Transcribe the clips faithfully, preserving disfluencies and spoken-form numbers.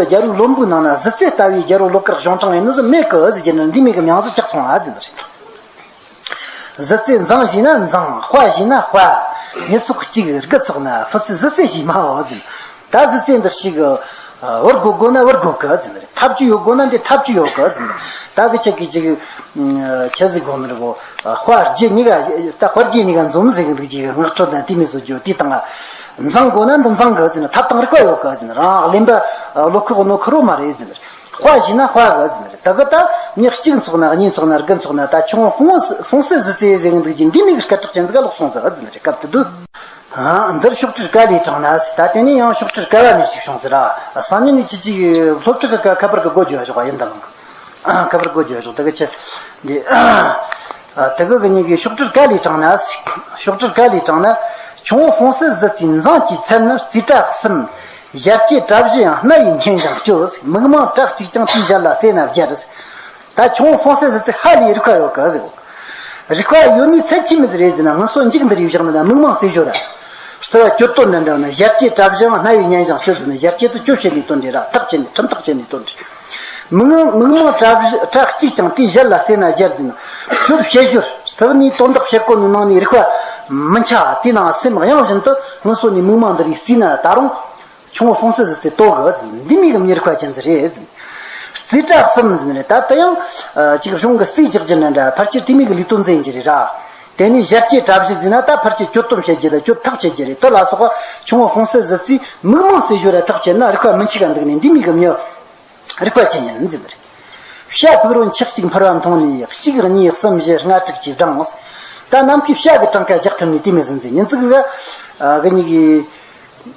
རྒྱལ་པོའི་བློན་པོའི་ནང་ན་གཟི་རྩེ་ལྟ་བུའི་རྒྱལ་པོ་ལོ་དཀར་གཞུང་དྲང་ཡིན་ནི་ཟིག་མེད་གི་ཟེར་གྱི་ནི། འདི་མོ་གི་མྱིང་ཟིག་ཆགས་སོང་ཨ་ཟེར་ནི་རེད། གཟི་རྩེ་མཛངས་ཞེ་ན་མཛངས། དཔའ་ཞེ་ན་དཔའ། མྱི་ཚོགས་གཅིག་དགུ་ཚོགས་ན་ཧྥུ་རྩེ་གཟི་རྩེ་ཞེས་སྨྲའོ་ཟེར། ད་གཟི་རྩེ་འདི་ཞིག་བུ་དགོ་དགོ་ན་བུ་དགོ་གི་ཟེར་ནི་རེད། ཐབས་ཇུས་ཡོད་དགོ་ན་འདི་ཐབས་ཇུས་ཡོད་གི་ཟེར་ནི་རེད། ད་གི་ཆ་གི་ཅིག་ཆི་ཟིག་དགོ་ནི་རེད་གོ། དཔའ་རྒྱུ་གཉིས་ཀ། ད་དཔའ་རྒྱུ་གཉིས་ཀ་འཛོམས་ཟེར་གི་འདུག་ཅིག་སྔགས་འཕྲོ་དང་དེ་མོ་བཟོ་རྒྱུ་དེ་དང་། མཛངས་དགོ་ན་འདི་མཛངས་གི་ཟེར་ནི། ཐབས་དང་རིག་པ་ཡོད་གི་ཟེར་ནི། རང་གླེན་པ་བློ་ཁོག་རྣོ་ཁོ་རོ་མ་རེད་ཟེར་ནི་རེད། དཔའ་ཞེ་ན་དཔའ་གི་ཟེར་ནི་རེད། ད་གི་ད་མྱི་གཅིག་ཚོགས་ན་གཉིས་ཚོགས་ན་དགུ་ཚོགས་ན། ད་ཁྱུང་པོ་ཧྥུང་སི་ཧྥུང་སི་གཟི་རྩེ་ཟེར་གི་འདུག་ཅིག་འདི་མོ་གི་སྐད་གྲགས་ཅན་ཟིག་ག་ལོག་སོང་ཟིག་ཟེར་ནི་རེད། སྐབས་དེ་དུས། ཨ། འདིར་ཤོག་དྲིལ་ཀ་ལས་དྲངས་ན་ཟེར། ད་དེ་ནས་ཡང་ཤོག་དྲིལ་ཀ་བ་ནས་ཅིག་བྱུང་ཟེར་ར། སང་ཉིན་ནས་ཅི་ཅིག་སློབ་ཕྲུག་གི་ཀ་ཁ་པར་གི་སྒོ་རྒྱག་ཞོག་ཡིན་ད་ལང་གི། ཨ། ཁ་པར་སྒོ་རྒྱག་ཞོག་ད་གི་ཆི། འདི། ཨ། ད་གི་གི་ཉིན་གི་ཤོག་དྲིལ་ཀ་ལས་དྲངས་ན་ཟེར། ཤོག་དྲིལ་ཀ་ལས་དྲངས་ན། ཁྱུང་པོ་ཧྥུང་སི་གཟི་རྩེའི་མཛངས་ཀྱི་ཚད་ནི་རྩིས་ཕྲ་གསུམ། ཞལ་གྱི་གྲབས་གཞི་ཡང་རྣ་བའི་སྙན་ཞིང་སྐྱོ། མིག་མང་གྲགས་གཅིག་ཀྱང་དེའི་ཞལ་ལ་གསོས་ན་བརྒྱལ། ད་ཁྱུང་པོ་ཧྥུང་སི་གཟི་རྩེ་ཧ་ལས་རིག་པ་ཡོད་གི་ཟེར། རིག་པ་ཡོད་ནི་ཚད་ཆི་མོ་ཟིག་རེད་ཟེར་ན། ང་ཚོ་མཇུག་འདིར་ཡོད་བཞག་ནི་ད་མིག་མང་རྩེ་ཞོར་ར། རྩ་བ་གྱོད་དོན་འདྲ་འདྲ་ན། ཞལ་གྱི་གྲབས་གཞི་ཡང་རྣ་བའི་སྙན་ཞིང་སྐྱོ་ཟེར་ན། ཞལ་གྱི་དུ་གྱོད་བྱེད་ནི་དོན་འདྲ་ར། ཐག་བཅད་ནི། ཁྲིམས་ཐག་བཅད་ནི་དོན་འདྲ། མིག་མིག་མང་གྲབས་གྲགས་གཅིག་ཀྱང་དེའི་ཞལ་ལ་གསོས་ན་བརྒྱལ་ཟེར་ན། གྱོད་བཤད་ཞོར་རྩ་བ་ནས་དོན་དག་བཤད་གོ་ནི་ནང་ནས་རིག་པ་མི་འཆའ། དེ་ནང་སེམས་གཡེང་བཞིན་དུ་ང་ཚོ་ནས་མིག་མང་འདི་རིགས་རྩིས་ན་ད་རུང་། ཁྱུང་པོ་ཧྥུང་སི་གཟི་རྩེ་ལྟོ་གི་ཟེར། འདི་མོ་གི་མྱི་རིག་པ་ཅན་ཟིག་རེད་ཟེར། རྩིས་ཕྲ་གསུམ་ཟེར་ནི་རེད། ད་ད་ཡང་ཅིག་གཞུང་གི་རྩིས་རྒྱག་རྒྱུ་འདྲ་འདྲ། ཕལ་ཆེར་དེ་མོ་གི་ལས་དོན་འཛིན་རྒྱུ་རེད་ར། དེ་ནས་ཞལ་གྱི་གྲབས་གཞི་ཟེར་ན། ད་ཕལ་ཆེར་གྱོད་དོན་བཤད་རྒྱུ་དང་གྱོད་ཐག་བཅད་རྒྱུ་རེད། དེ་ལ་སོགས་པ་ཁྱུང་པོ་ཧྥུང་སི་གཟི་རྩེས་མིག་མང་རྩེ་ཞོར་ར་ཐག་བཅད་ན་རིག་པ་མི་འཆུག་ག་འདུག་ནི་འདི་མོ་གི་མྱི་རིག་པ་ཅན་ཡིན་ཟེར་ནི་རེད། བྱ་ཕུག་རོན་ཁྱི་གཅིག་འཕུར་བ་མཐོང་ནས། གཅིག་གཉིས་གསུམ་བཞི་ལྔ་དྲུག་ཅེས་བགྲངས། ད་ནམ་མཁའི་བྱ་གི་གྲངས་ཀ་རྒྱག་ཐུབ་ནི་དེ་མོ་ཟིག་ཟེར། ཉིན་གཅིག་གི་གི་གཉིས་ཀྱི།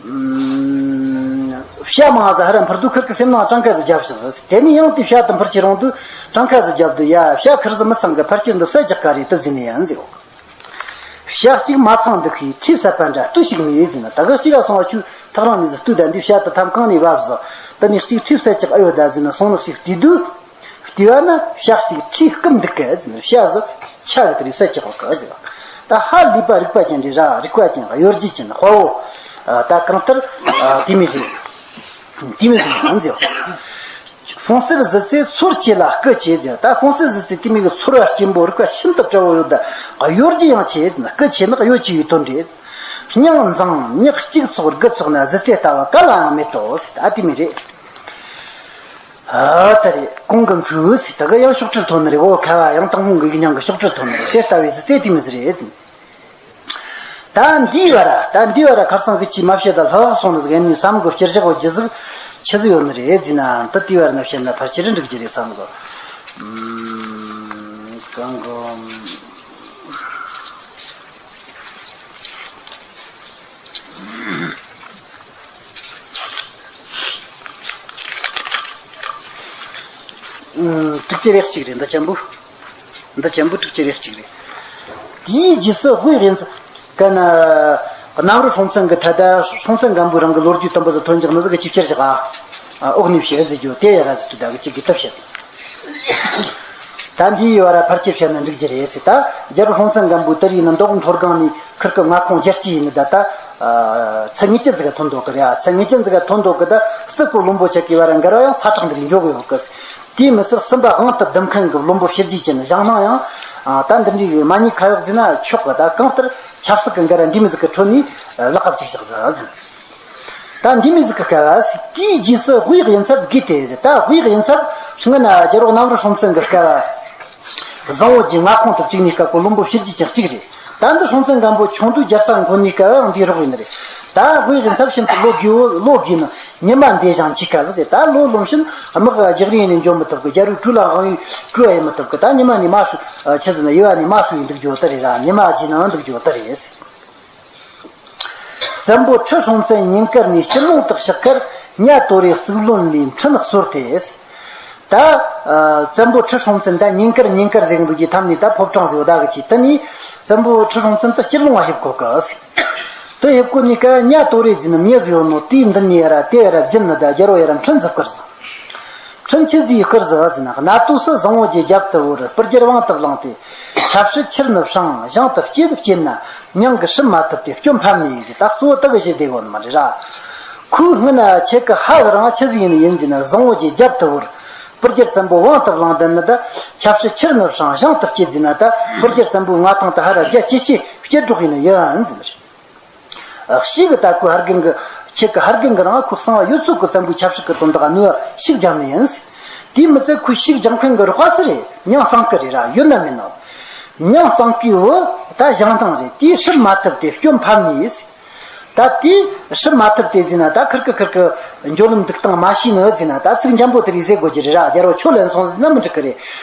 ཨམ། བྱ་མང་ཟིག་ཧར་ར་འཕུར་དུས་ཁིར་གི་སེམས་ནང་གྲངས་ཀ་ཟིག་བརྒྱབ་བཞག་ཟིག་དེ་ནས་ཡང་དེ་བྱ་དེ་འཕུར་ཅི་རུང་དུས་གྲངས་ཀ་ཟིག་བརྒྱབ་དུས། ཡ། བྱ་ཁིར་ཟིག་མི་ཚང་གི། ཕལ་ཆེར་འདི་བསད་རྒྱག་ག་རེད་དེ་ཟེར་ནི་ཡིན་ཟེར། བྱ་གཅིག་མ་ཚང་འདུག་གི་ཁྲིས་བསད་པ་འདྲ་ལྟོས་ཤིག་མི་ཡེ་ཟེར་ན། ད་གི་གཅིག་ག་སོང་བ་ཁྱོད་ཐག་རིང་ནས་ཟིག་ལྟོས་ད། འདི་བྱ་དེ་ཐམ་གང་ནས་བབས་ཟིག་དེ་ནས་གཅིག་ཁྲིས་བསད་རྒྱག་ཨེ་ཡོད་ད་ཟེར་ན། སོང་ནི་ཞིག་བལྟས་དུས། བལྟས་པ་ན་བྱ་གཅིག་ཁྲིས་སྐུམ་འདུག་གི་ཟེར་ན། བྱ་ཟིག་ཆ་གི་དེ་རིགས་བསད་རྒྱག་གི་ཟེར་བ། ད་ཧ་ལས་པ་རིག་པ་ཅན་རེད་ར། རིག་པ་ཅན་གཡོ་སྒྱུ་ཅན་དཔའ་བོ། ད་གང་ལྟར་དེ་མོ་ཟིག་དེ་མོ་ཟིག་ཡིན་ཟེར་བ། ཧྥུང་སི་གཟི་རྩེ་ཚོར་ཆེ་ལ་སྐུ་ཆེ་ཟེར། ད་ཧྥུང་སི་གཟི་རྩེ་དེ་མོ་གི་ཚོར་བ་སྐྱེན་པོ། རིག་པ་ཤིན་ཏུ་བཀྲ་བོ་ཡོད། ད་གཡོ་སྒྱུ་ཡང་ཆེ་ཟེར་ན། སྐུ་ཆེ་ནི་གཡོ་སྒྱུ་ཡི་དོན་རེད། སྙིང་མཛངས་མྱི་གཅིག་ཚོགས་དགུ་ཚོགས་ན། གཟི་རྩེ་ལྟ་བུ་ག་ལའང་མེད་དོ་ཟེར། ད་དེ་མོ་རེད། ཨ། ད་རེད། གོང་གི་འཕྲོས་ཟེར། ད་གི་ཡང་ཤོག་དྲིལ་ཐོན་ནི་རེད། འོ། ཁ་བ་ཡང་དང་ཕུང་གི་ཡིག་རྙིང་གི་ཤོག་དྲིལ་ཐོན་ནི་རེད། དེ་ལྟ་བུའི་གཟི་རྩེ་དེ་མོ་ཟིག་རེད། ད་འདིའི་བར་ར། ད་འདིའི་བར་ར་ཁར་སང་གི་ཅིག་མ་བཤད་ད་ལྷག་སོང་ནི་ཟིག་ཡིན་ནི་བསམ་གི། སྤྱིར་བཞག་གི་རྒྱུ་ཟིག་ཆི་ཟིག་ཡོད་ནི་རེད་ཟེར་ན། ད་དེའི་བར་ན་བཤད་ན་ཕལ་ཆེར་འགྲིག་རྒྱུ་རེད་བསམ་གི། ཨམ། གང་གི། ཨུམ། དྲུག་ཅུ་རེ་གཅིག་རེད། འདི་ཅན་པོ། འདི་ཅན་པོ་དྲུག་ཅུ་རེ་གཅིག་རེད། དེའི་རྗེས་སུ་དབུས་དབྱིན་ཚབ་ཀ་ན། གནམ་རི་སྲོང་བཙན་གི་ཐད་ད་སྲོང་བཙན་སྒམ་པོའི་རིང་གི་ལོ་རྒྱུས་དུམ་བུ་ཟིག་ཐོན་འཇག་ནི་ཟིག་གི་ཅིག་ཕྱིར་བཞག་ཨ། འོག་ནས་བཤད་ཟེར་རྒྱུ་དེ་ཡ་ར་ཟེར་དུས། ད་གི་ཅིག་གི་ཏུ་བཤད། ད་འདིའི་བར་ར་ཕལ་ཆེར་བཤད་ན་འགྲིག་རྒྱུ་རེད་ཟེར། ད་རྒྱལ་པོ་སྲོང་བཙན་སྒམ་པོའི་དེ་རིང་ནི་མདོ་དབུས་མཐོ་སྒང་ནས་ཁིར་གི་མངའ་ཁོངས་རྒྱལ་སྤྱི་ཡིན་ནི། ད་ད་ཚད་ངེས་ཅན་ཟིག་ག་ཐོན་འདུག་གི་རེད། ཚད་ངེས་ཅན་ཟིག་ག་ཐོན་འདུག་གི། ད་རྩིག་པའི་བློན་པོ་ཆ་གི་བར་ར་འགལ་བ་ཡང་ཚ་དྲག་འདི་རིགས་འཇོག་གི་ཡོད་གི། དེའི་མི་ཚད་སུམ་པ་དབང་དུ་བསྡུ་མཁན་གི་བློན་པོ་ཕྱི་རྒྱལ་ཅན་བཞེངས་སྣང་ཡང་། ད་འདི་འདྲའི་མ་ཉེས་ཁ་གཡོག་ཟེར་ན་ཆོག་གི། ད་གང་ལྟར་ཆབ་སྲིད་ཀྱི་འགལ་བ་འདི་མོ་ཟིག་གི་ཁྲོད་ནས་ལག་པ་གཅིག་བཞག་ཟིག་ཟེར། ད་འདི་མོ་ཟིག་གི་སྐབས་སུ། དེའི་རྗེས་སུ་དབུས་དབྱིན་ཚབ་དགོས་ཏེ་ཟེར། ད་དབུས་དབྱིན་ཚབ་སྔོན་ན་རྒྱལ་པོ་གནམ་རི་སྲོང་བཙན་གི་སྐབས། བཟང་བོ་རྗེ་མངའ་ཁོངས་དུ་བཅུག་ནས་སྐབས་གི་བློན་པོ་ཕྱི་རྒྱལ་ཅན་གཅིག་རེད། ད་འདི་སྲོང་བཙན་སྒམ་པོ་ཆུང་དུས་རྒྱལ་ས་འཁོད་ནས་སྐབས་འདིའི་རོགས་ཡིན་ནི་རེད། ད་དབུས་དབྱིན་ཚབ་ཤིན་ཏུ་བློ་དགེ་བོ། བློ་དགེ་ནི། ཉི་མ་འདས་ཤིང་འཆི་ཁ་བུ་ཟེར། ད་ལོ་ལོན་ཕྱིན་དམག་རྒྱག་རེས་ནས་འཇོམས་མི་ཐུབ་གི། རྒྱལ་པོའི་གྲོས་ལ་དབང་བའི་གྲོས་ཡེད་མི་ཐུབ་གི། ད་ཉི་མ་ནས་མ་སུ། ཆི་ཟེར་ན། ཡུལ་བ་ནས་མ་སུ་ཡིན་འདུག་རྒྱུ་དེ་རེད་ར། ཉི་མ་རྗེས་ནང་འདུག་རྒྱུ་དེ་རེད། བཙན་པོ་ཁྲི་སྲོང་བཙན་ཉིན་དཀར་ནས། སྐྱིད་ལོང་དུ་གཤེགས་ཁར་གཉའ་དོ་རེ་གཙུག་ལོན་ལས་འཕྲིན་གསོལ་ཏེ། ད་བཙན་པོ་ཁྲི་སྲོང་བཙན། ད་ཉིན་དཀར་ཉིན་དཀར་ཟེར་གི་འདུག་གི། ཐམ་ནས་ད་ཕོ་བྲང་ཟིག་ཡོད་ད་གི་ཆེ། དེ་ནས་བཙན་པོ་ཁྲི་སྲོང་བཙན་ད་སྐྱིད་ལོང་བ་ཞིག་གོ་གི། དེ་ཡེད་གོ་ནས་ཀ་གཉའ་དོ་རེ་ཟེར་ནི་མྱི་ཟིག་ཡོད་ནོ། དེའི་མདུན་ནས་ཡ་ར་དེ་ཡ་ར་བརྒྱུད་ནི། ད་རྒྱལ་པོ་ཡ་ར་འཕྲིན་ཟིག་བསྐུར་ཟིག་འཕྲིན་ཆི་ཟིག་བསྐུར་ཟིག་ཟེར་ན། གནའ་དུས་སུ་བཟང་བོ་རྗེ་རྒྱབ་ཏུ་བོར། སྤུར་རྒྱལ་དབང་དུ་བླངས་ཏེ། ཆབ་སྲིད་ཕྱིར་ནུབ་ཤིང་། ཞིང་དུ་སྐྱེས་དུ་སྐྱེས་ན། མྱང་གི་སྲིད་མ་ཐུབ་སྟེ་སྐྱོན་ཕམ་ནས་ཟེར། ད་གཙོ་བོ་དེ་གི་ཞིག་བསྡད་གོ་ནི་མ་རེད་ར། ཁོས་སྔོན་ན་ཁྱེད་ཀྱི་ཕ་གི་རིང་ཆི་ཟིག་ཡིན་ཡིན་ཟེར་ན། བཟང་བོ་གྱི་རྒྱབ་ཏུ་བོར། པུར་རྒྱལ་བཙན་པོ་དབང་དུ་བླངས་དུ་ནི་ད། ཆབ་སྲིད་ཕྱིར་ནུབ་ཤིང་བཞེངས་དུ་སྐྱེས་ཟེར་ན། ད་པུར་རྒྱལ་བཙན་པོའི་མངའ་ཐང་དུ་ཕ་ར་རྒྱ་ཆེ་ཆེ་སྐྱེ་སྒྲོག་ཡིན་ཡིན་ཟེར་ནི་རེད། ཨ། ཤིག་གི་ད་ཁོའི་ཕ་རྒན་གི། ཁྱེད་ཀྱི་ཕ་རྒན་གི་རིང་ཁོ་གསང་བ་ཡོད་ཚོད་ཀྱི་བཙན་པོའི་ཆབ་སྲིད་ཀྱི་དོན་དག་གནོད་ཤིག་རྒྱག་ནི་ཡིན། དེའི་མི་ཚད་ཁོའི་ཤིག་རྒྱག་མཁན་གི་རོགས་པ་སུ་རེད། མྱང་གཙང་ཀི་རེད་ར། ཡོད་ན་མེད་ན། མྱང་གཙང་ཀིའི་བུ་ད་ཞང་སྣང་རེད། དེའི་སྲིབ་མ་ཐུབ་དེ་སྐྱོན་ཕབ་ནས། ད་དེའི་སྲིབ་མ་ཐུབ་དེ་ཟེར་ན། ད་ཁིར་ཀི་ཁིར་ཀི་འགྲོ་ལམ་འདུག་སྟངས་མ་ཤེས་ནི་ཟེར་ན། ད་ཚིག་འཇམ་པོ་དེ་རིགས་ཟེར་དགོས་ཀྱི་རེད་ར། རྒྱལ་པོ་ཁྱོད་ལན་སོང་ཟེར་ན་མི་འགྲིག་གི་རེད།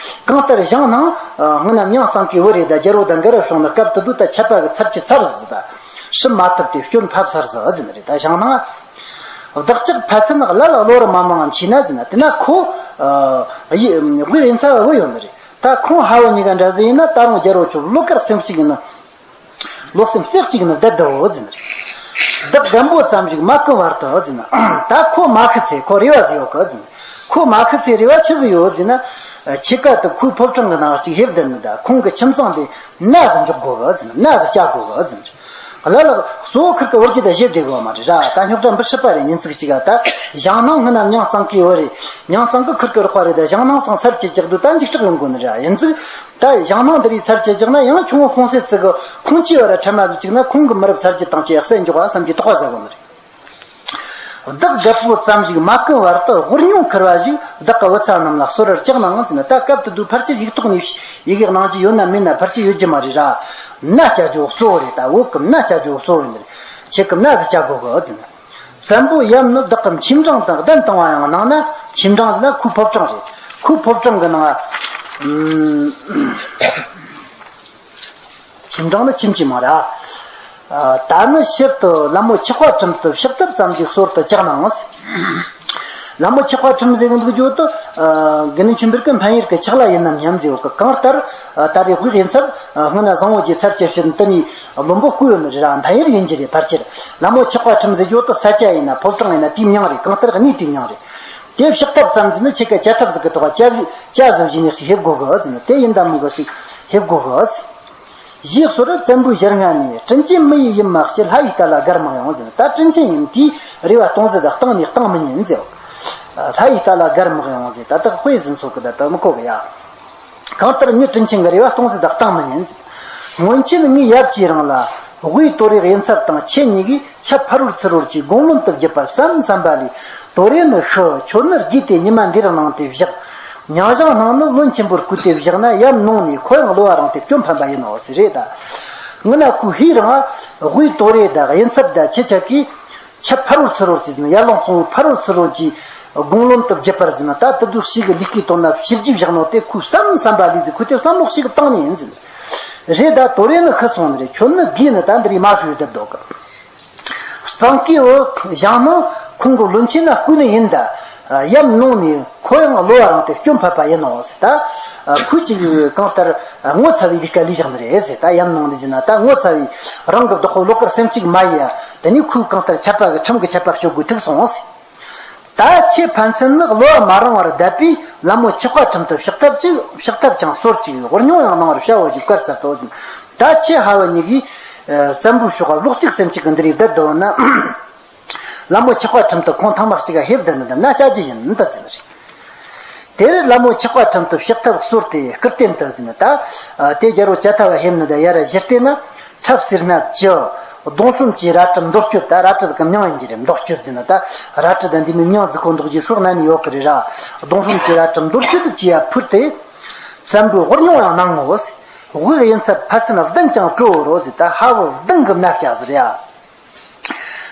གང་ལྟར་ཞང་སྣང་སྔོན་ན་མྱང་གཙང་ཀིའི་བུ་རེད། ད་རྒྱལ་པོ་དང་འགལ་བ་བྱུང་ན་སྐབས་དེ་དུས་ད་ཆད་པ་གི་ཚར་གྱི་ཚར་ཟེར། ད་སྲིབ་མ་ཐུབ་དེ་སྐྱོན་ཕབ་ཚར་ཟེར་ཟེར་ནི་རེད། ད་ཞང་སྣང་བདག་ཅག་ཕན་ཚུན་བླ་ལ་བློ་རུ་མ་མང་ངམ་ཤེས་ན་ཟེར་ན། དེ་ན་ཁོ་ཨ་ཡི་དབུས་ཡིན་ཚ་བ་བུ་ཡོད་ནི་རེད། ད་ཁོང་ཕ་བུ་གཉིས་ཀ་འདྲ་ཟིག་ཡིན་ན། ད་རུང་རྒྱལ་པོ་ཁྱོད་བློ་དཀར་སེམས་གཅིག་ཡིན་ན། བློ་སེམས་རྩེ་གཅིག་ཡིན་ན་བསྡད་དོ་ཟེར་ནི་རེད། བདག་རྒན་པོ་ཙམ་ཞིག་མ་བསྐུལ་བར་དུ་ཟེར་ན། ད་ཁོ་མ་ཤི་ཚེ་ཁོ་རེ་བ་ཟིག་ཡོད་གི་ཟེར་ན། ཁོ་མ་ཤི་ཚེ་རེ་བ་ཆི་ཟིག་ཡོད་ཟེར་ན། ཁྱེད་ཀ་དུ་ཁོའི་ཕོ་བྲང་གི་ནང་གཅིག་ཕེབས་བསྡད་ནི། ད་ཁོང་གི་ཁྱིམ་ཚང་དེ་ན་ཟིག་འཇོག་དགོས་གི་ཟེར་ན། ན་ཟིག་བཅག་དགོས་གི་ཟེར་ན། ལ་ལ་གཙོ་བོ་ཁིར་ཀི་བུ་རྒྱུད་དེ་བཞེས་བསྡད་དགོས་མ་རེད་ར། ད་རྙོག་དྲ་འབུ་སྲིད་པ་རེད། ཉིན་ཚིག་གཅིག་ག་ད་ཞང་སྣང་སྔོན་ན་མྱང་གཙང་ཀིའི་བུ་རེད། མྱང་གཙང་ཀི་ཁིར་ཀི་རོགས་པ་རེད། ད་ཞང་སྣང་སང་ཚར་གཅིག་བཅག་དུས་ད་འཇིགས་སྐྲག་ཡོང་དགོས་ནི་རེད། ཡིན་ཙང་ད་ཞང་སྣང་འདི་རིགས་ཚར་གཅིག་བཅག་ན་ཡང་ཁྱུང་བོ་ཧྥོང་སེ་ཙི་གི་ཁོང་ཆེ་བ་ར་ཁྲ་མ་ལུས་གཅིག་ན། ཁོང་གི་མི་རབས་ཚར་གཅིག་བཏང་གཅིག་ཡག་སེ་འཇོག་ག་བསམ་གྱི་དོགས་པ་ཟ་དགོས་ནི་རེད། བདག་རྒད་པོ་ཙམ་ཞིག་མ་བསྐུལ་བར་དུ། དབུལ་ཉུང་ཁེར་བ་ཞིག་བདག་གི་བུ་ཚ་རྣམས་ལ་གསོལ་རས་བཅག་གནང་ཟེར་ན། ད་སྐབས་དེ་དུས་ཕལ་ཆེར་ཡིག་ཐོག་ནས་ཡི་གེ་གནང་རྒྱུ་ཡོད་ན་མེད་ན་ཕལ་ཆེར་ཡོད་རྒྱུ་མ་རེད་ར། ན་བཅའ་རྒྱུ་གཙོ་བོ་རེད། ད་བུ་གི་ན་བཅའ་རྒྱུ་གཙོ་བོ་ཡིན་ནི་རེད། ཁྱེད་ཀྱི་ན་ཟིག་བཅའ་དགོས་གི་ཟེར་ན། བཙན་པོ་ཡབ་ནི་བདག་གི་མཆིམས་འབྲང་དང་གདན་དང་བ་ཡང་གནང་ན། མཆིམས་འབྲང་ཟེར་ན་ཁོའི་ཕོ་བྲང་རེད། ཁོའི་ཕོ་བྲང་གི་ནང་། ཨ། ཁྱིམ་འབྲང་ནི་ཁྱིམ་གྱི་མིང་རེད། ཨ། ད་ནི་ཕྱིར་དུ་ལྷ་མོ་འཁྱག་པ་ཁྲིམས་དུ་ཕྱག་ཐབས་ཙམ་གྱིས་གསོལ་དུ་བཅག་གནང་ཟེར། ལྷ་མོ་འཁྱག་པ་ཁྲིམས་ཟེར་གི་འདུག་རྒྱུ་དུ། ཨ། དགེ་འདུན་ཆོས་འཕེལ་གྱི་འཕན་ཡུལ་གྱི་འཁྱག་ལ་ཡིན་ནམ་སྙམ་ཟེར་གི། གང་ལྟར་ད་རེས་དབུས་ཡིན་ཚབ་སྔོན་ན་བཟང་བོ་རྒྱལ་ཚབ་ཀྱི་ཕྱིར་འདི་ནས་བློན་པོ་བསྐོས་ཡོད་ནི་རེད་ར། འཕན་ཡུལ་ཡིན་གྱི་རེད། ཕལ་ཆེར་ལྷ་མོ་འཁྱག་པ་ཁྲིམས་ཟེར་རྒྱུ་དུ་ས་ཆ་ཡིན་ན་ཕོ་བྲང་ཡིན་ན་དེའི་མྱིང་རེད། གང་ལྟར་གནས་དེའི་མྱིང་རེད། དེ་ཕྱག་ཐབས་ཙམ་ཟེར་ནི་ཁྱེད་ཀ་བཅའ་ཐབས་ཟིག་གི་ཐོག་བཅའ་བཅའ་ཟིག་བྱས་ནས་ཞིག་ཕེབས་དགོས་གི་ཟེར་ན། དེ་ཡིན་ད་མིན་གི་ཞིག་ཕེབས་དགོས་གི་ཟེར། ཞེས་གསོལ་རས་བཙན་པོའི་ཞལ་སྔ་ནས། དྲིན་ཆེན་མི་ཡི་ཡུམ་མ་སྐྱེ། ལྷ་ཡི་བཀའ་ལ་དགར་མི་ཡོང་ཟེར་ན། ད་དྲིན་ཆེན་ཡིན་དེའི་རེ་བ་སྟོང་ཟད་ད་བཏང་ནས་བཏང་མི་ཉན་ཟེར། ལྷ་ཡི་བཀའ་ལ་དགར་མི་ཡོང་ཟེར། ད་ད་དཔེ་ཟིན་སོགས་གི་ད་ད་མི་གོ་གི་ཡ། གང་ལྟར་མི་དྲིན་ཆེན་གྱི་རེ་བ་སྟོང་ཟད་ད་བཏང་མི་ཉན་ཟེར། སྔོན་ཆད་ངའི་ཡབ་ཀྱིས་རང་ལ། དབུས་དོ་རེ་དབྱིན་ཚབ་དང་ཁྱེད་གཉིས་ཀྱིས་ཆབ་ཕ་རོལ་ཚུ་རོལ་གྱི་དགུང་ལོན་དུ་བརྒྱུད་པར་བསམ་བསམ་པ་ལས། དོ་རེ་ནི་ཤི། ཁྱོད་ནི་རྒས་ཏེ་ཉི་མ་འདིར་གནང་སྟེ་བཞག། མྱང་ཞང་སྣང་ནི་བློན་ཆེན་པོར་བསྐོས་ཏེ་བཞག་ན། ཡབ་ནོངས་ནས་ཁོ་ཡང་གློ་བ་རངས་ཏེ་སྐྱོན་ཕམ་པ་ཡིན་ནོ་ཟེར་རེད་ད། ངི་ན་ཁོའི་ཕའི་རང་དབུས་དོ་རེ་དང་དབྱིན་ཚབ་དང་ཁྱེད་ཅག་གིས། ཆབ་ཕ་རོལ་ཚུ་རོལ་གྱི་ཟེར་ན། ཡར་ལུང་སོང་ཕ་རོལ་ཚུ་རོལ་གྱི་དགུང་ལོན་དུ་བརྒྱུད་པར་ཟེར་ན། ད་དེ་དུས་ཞིག་གི་ལུས་ཀྱི་དོན་ལ་ཕྱིར་རྒྱུ་བཞག་ནོ་དེ་ཁོས་བསམ་བསམ་པ་ལས་ཟེར། ཁོས་དེ་བསམ་བློ་ཞིག་བཏང་ནས་ཡིན་ཟེར། རེད་ད། དོ་རེ་ནི་ཤི་སོང་ནི་རེད། ཁྱོད་ནི་རྒས་ནི་ད་འདི་རིགས་མ་ཤི་ཡོད་བསྡད་འདུག་གི། གཙང་ཀིའི་བུ་ཞང་སྣང་ཁོང་གི་བློན་ཆེན་ན་བསྐོས་ནི་ཡིན་ད། ཡབ་ནོངས་ནས་ཁོ་ཡང་གློ་བ་རངས་ཏེ་སྐྱོན་ཕམ་པ་ཡིན་ནོ་ཟེར། ད་ཁོས་ཅིག་གང་ལྟར་ངོ་ཚ་བའི་ལས་ཀ་ལས་བཞག་ནི་རེད་ཟེར། ད་ཡབ་ནོངས་ནས་ཟེར་ན། ད་ངོ་ཚ་བའི་རང་གི་བདག་པོ་བློ་དཀར་སེམས་གཅིག་མ་ཡིན་ཡ། དེ་ནས་ཁོས་གང་ལྟར་ཆད་པ་གི་ཁྲིམས་ཀྱི་ཆད་པ་གཅོད་དགོས་ཐུག་སོང་ཟེར། ད་ཁྱེད་ཕན་ཚུན་ནི་གློ་བ་མ་རངས་པར་བསྡད་པས། ལྷ་མོ་འཁྱག་པ་ཁྲིམས་དུ་ཕྱག་ཐབས་ཅིག་ཕྱག་ཐབས་ཀྱང་གསོལ་ཅིག་དབུལ་ཉུང་ཡང་གནང་བར་བྱའོ་ཞེས་བཀའ་སྩལ་ཏོ་ཟེར། ད་ཁྱེད་ཕ་བུ་གཉིས་ཀྱིས་བཙན་པོའི་ཕྱོགས་ལ་བློ་གཅིག་སེམས་གཅིག་གི་འདི་རིགས་བསྡད་འདུག་ན། ལྷ་མོ་འཁྱག་པ་ཁྲིམས་དུ་ཁོང་ཐེངས་མ་གཅིག་ག་ཕེབས་བསྡད་ནི་འདི་ན་བཅའ་རྒྱུ་ཡིན་ད་ཟེར་ནི་རེད། དེར་ལྷ་མོ་འཁྱག་པ་ཁྲིམས་དུ་ཕྱག་ཐབས་གསོལ་ཏེ་སྐུར་བསྟན་དུ་ཟེར་ནི། ད་དེ་རྒྱལ་པོ་བཅའ་ཐབས་ཕེབས་ནི་ད་ཡར་གཞི་བལྟས་ན། ཁྲབ་སེར་སྣ་བཅུ། གདོང་ཧྲུམ་གྱི་རལ་གྲི་མདོར་བསྐྱོད། ད་རལ་གྲི་ཟིག་གི་མྱིང་ཡིན་གྱི་རེད། མདོར་བསྐྱོད་ཟེར་ན། ད་རལ་གྲི་ད་འདི་མོའི་མྱིང་ཟིག་གོ་འདུག་རྒྱུ་སྲོག་ན་ནི་ཡོད་གི་རེད་ར། གདོང་ཧྲུམ་གྱི་རལ་གྲི་མདོར་བསྐྱོད་དུ་བཅས་ཡ་ཕུལ་ཏེ། བཙན་པོས་དབུལ་ཉུང་ཡང་གནང་ངོ་། དབུས་དབྱིན་ཚབ་ཕ་ཚན་བདུན་ཀྱང་སྤྲོ་བོར་རོ་ཟེར། ད་ཕ་བུ་བདུན་གྱི་མནའ་བསྐྱལ་ཟེར་ཡ།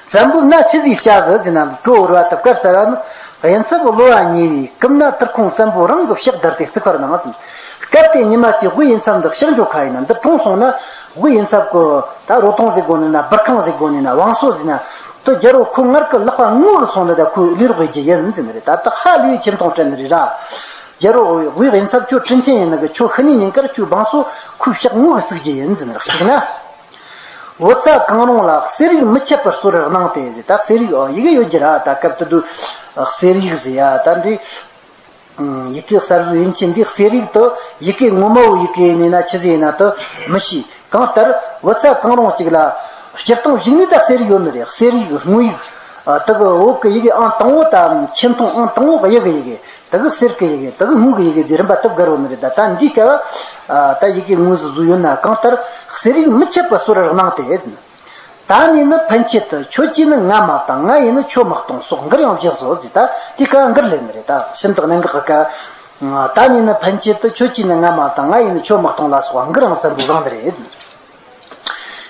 བཙན་པོའི་མནའ་ཆི་ཟིག་བསྐྱལ་ཟིག་ཟེར་ན། སྤྲོ་བོར་བ་དང་བཀར་ཟེར་བ་ནི། དབྱིན་ཚབ་གློ་བ་ཉེ་བའི་སྐུ་མནའ་དུར་ཁུང་བཙན་པོ་རང་གི་ཕྱག་བདར་ཏེ་བརྩི་བཀུར་གནང་ཟེར། སྐབས་དེ་ཉི་མ་གཅིག་དབུས་དབྱིན་ཚབ་འདི་ཕྱག་འཇོག་ཁ་ཡིན་ན། འདི་གྲོངས་སོང་ན། དབུས་དབྱིན་ཚབ་ཀྱི་ད་རོ་ཐུང་ཟེར་དགོས་ནི་ན། སྦུར་ཁང་ཟེར་དགོས་ནི་ན། བང་སོ་ཟེར་ན། དེ་རྒྱལ་པོ་ཁོ་ངར་གི་ལག་པ་ངུ་གི་སོང་ནི་ད་ཁོས་ལུས་རོགས་བྱེད་རྒྱུ་ཡིན་ཟེར་ནི་རེད། ད་ད་ཧ་ལུས་ཆེམ་ཐོང་སྤྲད་ནི་རེད་ར། རྒྱལ་པོ་དབུས་དབྱིན་ཚབ་ཁྱོད་དྲིན་ཆེན་ཡིན་ནི་གི། ཁྱོད་ཤི་ནི་ཉིན་དཀར་ཁྱོད་བང་སོ་ཁོའི་ཕྱག་ངུ་གི་བརྩིགས་རྒྱུ་ཡིན་ཟེར་ནི་རེད། གཅིག་ན། བུ་ཚ་གང་རུང་ལ་གསེར་ཡིག་མི་ཆད་པར་གསོལ་རས་གནང་སྟེ་ཟེར། ད་གསེར་ཡིག་ཨོ་ཡི་གེ་ཡོད་རྒྱུ་ར། ད་སྐབས་དེ་དུས་གསེར་ཡིག་ཟེར་ཡ་ད་འདི། ཡི་གེ་གསར་བཟོ་ཡིན་གྱི་འདི་གསེར་ཡིག་ཏུ་ཡི་གེ་ངོ་མ་བོ་ཡི་གེ་ཡིན་ན་ཆི་ཟིག་ཡིན་ན་དུ་མི་ཤེས། གང་ལྟར་བུ་ཚ་གང་རུང་གཅིག་ལ་སྤྱིར་བཏང་གཞུག་ནས་ད་གསེར་ཡིག་ཡོད་ནི་རེད། གསེར་ཡིག་དངོས་ཡིག་ཨ། དེ་གི་འོག་གི་ཡི་གེ་ཨང་དང་པོ་དང་ཆེ་མཐོང་ཨང་དང་པོ་གི་ཡི་གེ་ཡི་གེ། དེ་གི་གསེར་གི་ཡི་གེ། དེ་གི་དངུལ་གི་ཡི་གེ་ཟེར་རིམ་པ་དེ་བརྒལ་བ་ནི་རེད། ད་ད་འདིའི་སྐབས་ཨ་ད་ཡི་གེ་དངོས་སུ་བཟོས་ཡོད་ན། གང་ལྟར་གསེར་ཡིག་མི་ཆད་པར་གསོལ་རར་གནང་སྟེ་ཟེར། ད་ནི་ནི་ཕན་ཆད་དུ། ཁྱོད་ཀྱིས་ནི་ང་མ་བཏང་། ང་ཡིས་ནི་ཁྱོད་མི་གཏོང་སོགས་མགུར་ཡང་བཞག་སོ་ཟེར། ད་དེའི་སྐབས་མགུར་ལེན་ནི་རེད། ད་ཤིན་ཏུ་གནད་འགག་གི་སྐབས། ད་ནི་ནི་ཕན་ཆད་དུ། ཁྱོད་ཀྱིས་ནི་ང་མ་བཏང་། ང་ཡིས་ནི་ཁྱོད་མི་གཏོང་ལ་སོགས་མགུར་ཡང་བཙན་པོས་བླངས་ནི་རེད།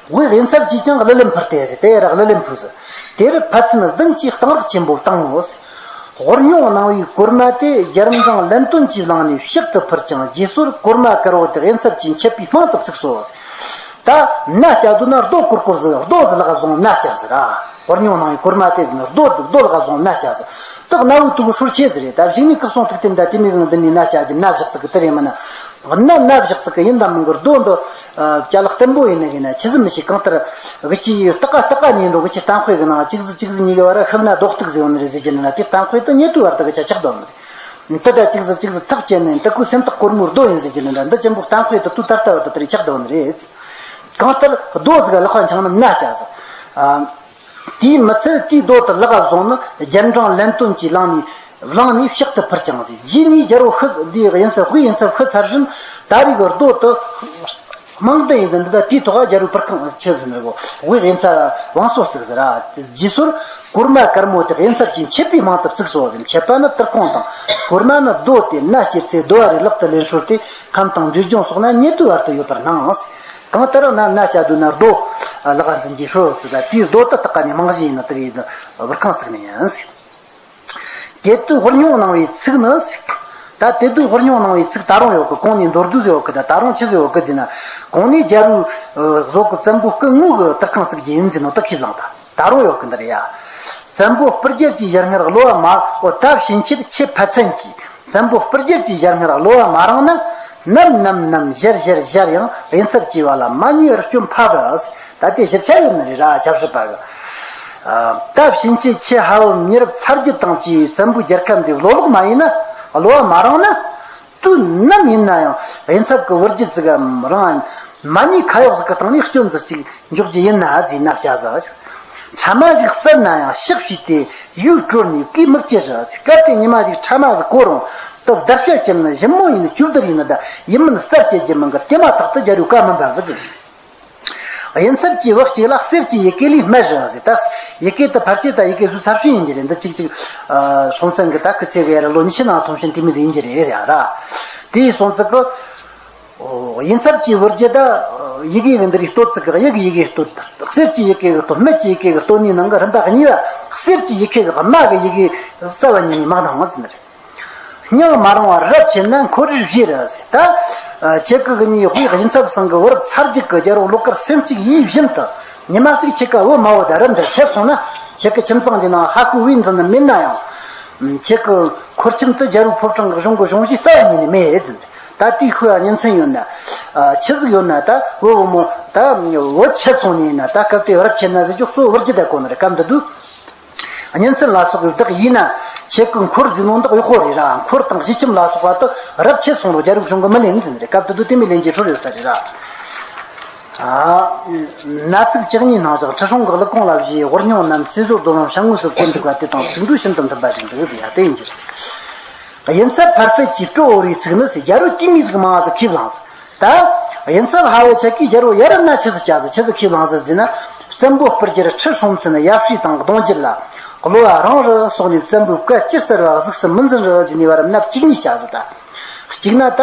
དབུས་དབྱིན་ཚབ་ཀྱིས་ཀྱང་གླུ་ལེན་ཕུལ་ཏེ་ཟེར། དེ་རག་གླུ་ལེན་ཕུལ་ཟེར། དེར་ཕ་ཚན་བདུན་གྱིས་གཏང་རག་ཆེན་པོ་བཏང་ངོ་། དབུར་མྱོང་གནང་བའི་གོར་མ་དེ་རྒྱལ་འབྲང་ལན་སྟོན་གྱིས་བླངས་ནས་ཕྱག་ཏུ་ཕུལ་ཅིང་། རྗེས་སོར་གོར་མ་དཀར་བོ་དེ་དབྱིན་ཚབ་ཀྱིས་མཆེད་པའི་དཔང་དུ་བཙུགས་སོ། ད་མནའ་བསྐྱལ་འདུག་ན་རྡོ་ཀོར་ཀོར་ཟིག་རྡོ་ཟིག་ལག་བཟུང་མནའ་བསྐྱལ་ཟེར་ར། དབུར་མྱོང་གནང་བའི་གོར་མ་དེ་ཟིག་རྡོ་རྡོ་ལག་བཟུང་མནའ་བསྐྱལ་ཟེར། སྟག་སྣ་བུག་དུ་གུ་ཧྲུལ་ཆེ་ཟེར་རེད། ད་བཞུགས་ནས་སྐུ་གསུང་ཐུགས་རྟེན་ད་དེ་མོ་གི་འདི་ནས་མནའ་བསྐྱལ་གྱི། མནའ་བཞག་ཚིག་གི་དེ་རེད་མིན་ན། མནའ་མནའ་བཞག་ཚིག་གི་ཡིན་དང་མིན་གི། རྡོ་འདི་ཨ་བཅའ་ལག་བརྟན་པོ་ཡིན་ནི་གི་ན་ཆི་ཟིག་མི་ཤེས། གང་ལྟར་གི་ཅི་ཡི་སྟག་ཀ་སྟག་ཀ་ཉིན་འགྲོ་གི་ཅི་གཏམ་དཔེ་གི་ནང་གཅིག་ཟིག་གཅིག་ཟིག་གཉིས་ཀྱི་བར་ཤི་བ་ན་རྡོག་ཐིག་ཟིག་ཡོང་ནི་རེད་ཟེར་གྱི་ནི་ན། དེ་གཏམ་དཔེ་དེ་ཉེ་དུའི་བར་དུ་གི་ཆ་ཆགས་འདུག་ནི་རེད། དེ་ད་གཅིག་ཟིག་གཅིག་ཟིག་ཐག་བཅད་ནས་དེ་ཀོ་སེམས་ཐག་གོར་མོའི་རྡོ་ཡིན་ཟེར་གྱི་ནི་ན། འདི་ཅན་པོ་གཏམ་དཔེ་དེ་དུས་ད་ལྟ་བར་དུ་དེ་རེད་ཆགས་འདུག་ནི་རེད། གང་ལྟར་རྡོ་ཟིག་ལག་པ་འཆང་ནི་མནའ་བསྐྱལ་ཟེར། ཨ། དེའི་མི་ཚད་དེའི་རྡོ་དེ་ལག་བཟུང་ནི་རྒྱལ་འབྲང་ལན་སྟོན་གྱིས་བླངས་ནས་བླངས་ནས་ཕྱག་ཏུ་ཕུལ་ཅིང་ཟེར། རྗེས་ནས་རྒྱལ་པོ་ཤི་འདིའི་དབྱིན་ཚབ། དབུས་དབྱིན་ཚབ་ཤི་ཚར་བཞིན་ད་རེས་ཀྱི་རྡོ་དེ་རྨང་བསྡུ་ཡིན་ཟེར། འདི་ད་དེའི་ཐོག་རྒྱལ་པོའི་པར་ཁང་ཆེ་ཟེར་ནི་གོ། དབུས་དབྱིན་ཚབ་བང་སོ་བརྩིགས་ཟེར་ར། རྗེས་སོར་གོར་མ་དཀར་མོ་དེ་དབྱིན་ཚབ་ཀྱིས་མཆེད་པའི་དཔང་དུ་བཙུགས་སོ་ཟེར། མཆེད་པ་ནི་དུར་ཁུང་དང་། གོར་མ་ནི་རྡོ་སྟེ། མནའ་བསྐྱལ་ཚེ་རྡོ་བ་རེ་ལག་ཏུ་ལེན་ཧྲོལ་ཏེ། ཁམས་དང་འབྲས་ལྗོངས་སོགས་ན་ཉེ་དུའི་བར་དུ་ཡོད་པར་སྣང་ཟེར། གང་ལྟར་ན་མནའ་བསྐྱལ་འདུག་ན་རྡོ་ལག་འཛིན་གྱི་ཧྲོ་བརྩིགས། ད་དེའི་རྡོ་དེ་སྟག་ཀ་ནས་རྨང་གཞི་ཡིན་ན་དེ་གའི་བུར་ཁང་བརྩིགས་ནི་ཡིན། དེ་དུས་དབུར་མྱོང་གནང་བའི་ཚིག་ནི། ད་དེ་དུས་དབུར་མྱོང་གནང་བའི་ཚིག་ད་རུང་ཡོད་གི། གོང་ནས་མདོར་བསྡུས་ཡོད་གི། ད་ད་རུང་ཆི་ཟིག་ཡོད་གི་ཟེར་ན། གོང་ནས་རྒྱལ་པོའི་བཟོ་གི་བཙན་པོ་སྐུ་དངོས་ཀྱི་དུར་ཁང་བརྩིགས་རྒྱུ་ཡིན་ཟེར་ནོ་དེ་ཁས་བླངས། ད་ད་རུང་ཡོད་གི་འདི་རེད་ཡ། བཙན་པོ་སྤུར་རྒྱལ་གྱི་ཞལ་སྔར་གློ་བ་མ། འོ་ད་ཕྱིན་ཆད་ཁྱེད་ཕ་ཚན་གྱིས། བཙན་པོ་སྤུར་རྒྱལ་གྱི་ཞལ་སྔར་གློ་བ་མ་རངས་ན། ནམ་ནམ་ནམ་ཞར་ཞར་ཞར་ཡང་དབྱིན་ཚབ་ཀྱི་བ་ལ་མ་ཉེས་པར་སྐྱོན་ཕབ་ར། ད་དེ་ཞིབ་ཆ་ཡོད་ནི་རེད་ར། ཆབ་སྲིད་པ་གི། ཨ། ད་ཕྱིན་ཆད་ཁྱེད་ཧ་བུ་མི་རབས་ཚ་རྒྱུད་དང་བཅས་བཙན་པོའི་རྒྱལ་ཁབ་འདི་བློ་ལོག་མ་ཡིན་ན། གློ་བ་མ་རངས་ན། དུས་ནམ་ཡིན་ན་ཡང་དབྱིན་ཚབ་ཀྱི་བུ་རྒྱུད་ཅིག་གམ་རང་མ་ཉེས་ཁ་གཡོག་ཟིག་གི་སྟེང་ནས་སྐྱོན་ཟིག་ཅིག་འཇོག་རྒྱུ་ཡིན་ན་ཟེར་མནའ་བསྐྱལ་ཟིག། ཕྲ་མ་ཞིག་བསལ་ན་ཡང་ཕྱག་ཕྱིས་ཏེ་ཡུལ་དཀྲོལ་ནས་གོས་མི་སྐྱེ་ཟིག། སྐབས་དེ་ཉི་མ་ཞིག་ཕྲ་མ་ཟིག་གོ་རུང་དེ་བརྡར་ཤ་བཅད་ན་ཞིབ་མོ་ཡིན་ན་གཅོད་བརྡར་ཡིན་ན། ད་ཡིན་མིན་བསལ་བྱེད་རྒྱུ་མིན་གི། དེ་མ་ཐག་ཏུ་རྒྱལ་པོའི་བཀའ་མི་འབབ་གི་ཟེར། དབྱིན་ཚབ་ཀྱི་བུ་གཅིག་ལ་གསེར་གྱི་ཡི་གེ་ལས་སྨྲས་ཟིག་ཟེར། ད་ཡི་གེ་དེ་ཕལ་ཆེར་ད་ཡི་གེ་བཟོས་ཚར་བཞིན་ཡིན་གྱི་རེད། འདི་གཅིག་གཅིག་ཨ་སྲོང་བཙན་གྱི་ད་སྐུ་ཚེ་གི་ཡར་ལོ་ཉི་ཤུ་ནང་ཐོན་བཞིན་དེ་མོ་ཟིག་ཡིན་གྱི་རེད་ཡ་ར། དེའི་སྲོང་བཙན་གྱི། ཨོ། དབྱིན་ཚབ་ཀྱི་བུ་རྒྱུད་ད་ཡི་གེ་གི་འདི་རིགས་སྟོད་ཚིག་གི། གཡུ་གི་ཡི་གེ་སྟོད། གསེར་གྱི་ཡི་གེ་གི་སྟོད། སྨད་ཀྱི་ཡི་གེ་གི་སྟོད་ནས་ནང་གི་རིམ་པ་གཉིས་པ། གསེར་གྱི་ཡི་གེ་གི་དམའ་གི་ཡི་གེ་གསལ་བ་ཉིད་ནས་མ་གནང་བ་ཟེར་ནི་རེད། སྙིང་མ་རུང་བ་རབ་ཆད་ན་འཁོར་རིགས་བཞི་རེད་ཟེར། ད་ཁྱེད་ཀྱི་གི་ནི་དབུས་དབྱིན་ཚབ་ཚང་གི་བུ་རབས་ཚ་རྒྱུད་ཀྱི་རྒྱལ་པོ་ལོ་དཀར་སེམས་གཅིག་ཡིད་བཞིན་དུ། ཉི་མ་གཅིག་ཁྱེད་ཀ་བུ་མ་བུ་དང་རབ་འདྲ་ཆད་སོང་ན། ཁྱེད་ཀྱི་ཁྱིམ་ཚང་འདི་ནང་ཧ་ཁུ་བུ་འཛིན་ནི་མེད་ན་ཡང་། ཁྱེད་ཀྱི་འཁོར་ཁྱིམ་དུ་རྒྱལ་པོའི་ཕོ་བྲང་གི་གཞུང་གི་གཞུང་བཞེས་རྩ་བ་ཉིད་ནས་མེད་ཟེར། ད་དེའི་ཤུལ་ཉིན་མཚན་ཡོད་ན། ཨ། ཆི་ཟིག་ཡོད་ན། ད་བུ་བུ་མོ་ད་བུ་ཆད་སོང་ནས་ན། ད་སྐབས་དེ་རབ་ཆད་ན་ཟེར་རྒྱུ་གཙོ་བོ་བུ་རྒྱུད་ད་གོ་ནི་རེད། སྐབས་འདི་དུས་ཉིན་མཚན་ལ་སོགས་པའི་བདག་ཡིན་ན། ཁྱེད་ཀྱི་འཁོར་ཟིག་ནོ་འདི་གཡོག་པོ་རེད་ར། འཁོར་དང་གཞིས་ཁྱིམ་ལ་སོགས་པ་དུ་རབ་ཆད་སོང་རུང་རྒྱལ་པོའི་གཞུང་གི་མི་ལེན་ཟེར་ནི་རེད། སྐབས་དེ་དུས་དེ་མི་ལེན་རྒྱུ་ཧྲུལ་ཡོད་ས་རེད་ར། ཨ། མནའ་ཚིག་བཅུ་གཉིས་སྣང་བཞག་ཁྲི་སྲོང་གི་གླུ་ཁུང་ལ་བཞེས། དབུར་མྱོང་རྣམས་ཚེ་བཟོད་རྡོར་དབང་ཤ་ངོས་སུ་བཀོད་འདུག་པ་དེ་དང་ཚིག་འབྲུ་ཤིན་ཏུ་མཐུན་པ་ཞིག་འདུག་ཟེར་ཡ་དེ་ཡིན་གྱི་རེད། དབྱིན་ཚབ་ཕར་ཕེད་ཀྱིས་སྤྲོ་བོར་བའི་ཚིག་ནི་ཟེར། རྒྱལ་པོ་དཀྱུས་མའི་ཟིག་མང་བ་ཟིག་ཁས་བླངས་ཟེར། ད་དབྱིན་ཚབ་ཕ་བུ་ཆ་གིས་རྒྱལ་པོ་ཡ་རབས་ན་ཆི་ཟིག་བྱ་ཟིག། ཆི་ཟིག་ཁས་བླངས་ཟིག་ཟེར་ན། བཙན་པོ་སྤུར་རྒྱལ་ཁྲི་སྲོང་བཙན་ཡབ་སྲས་དང་གདུང་རྒྱུད་ལ་གློ་བ་རང་རུ་སོགས་ནས་བཙན་པོའི་བཀའ་ཅི་ཟེར་བ་གཟིགས་སུ་མི་འཛིན་རུ་ཟེར་ནས་བར་མནའ་བཅུ་གཉིས་བྱ་ཟིག། ད་གཅིག་ན་ད་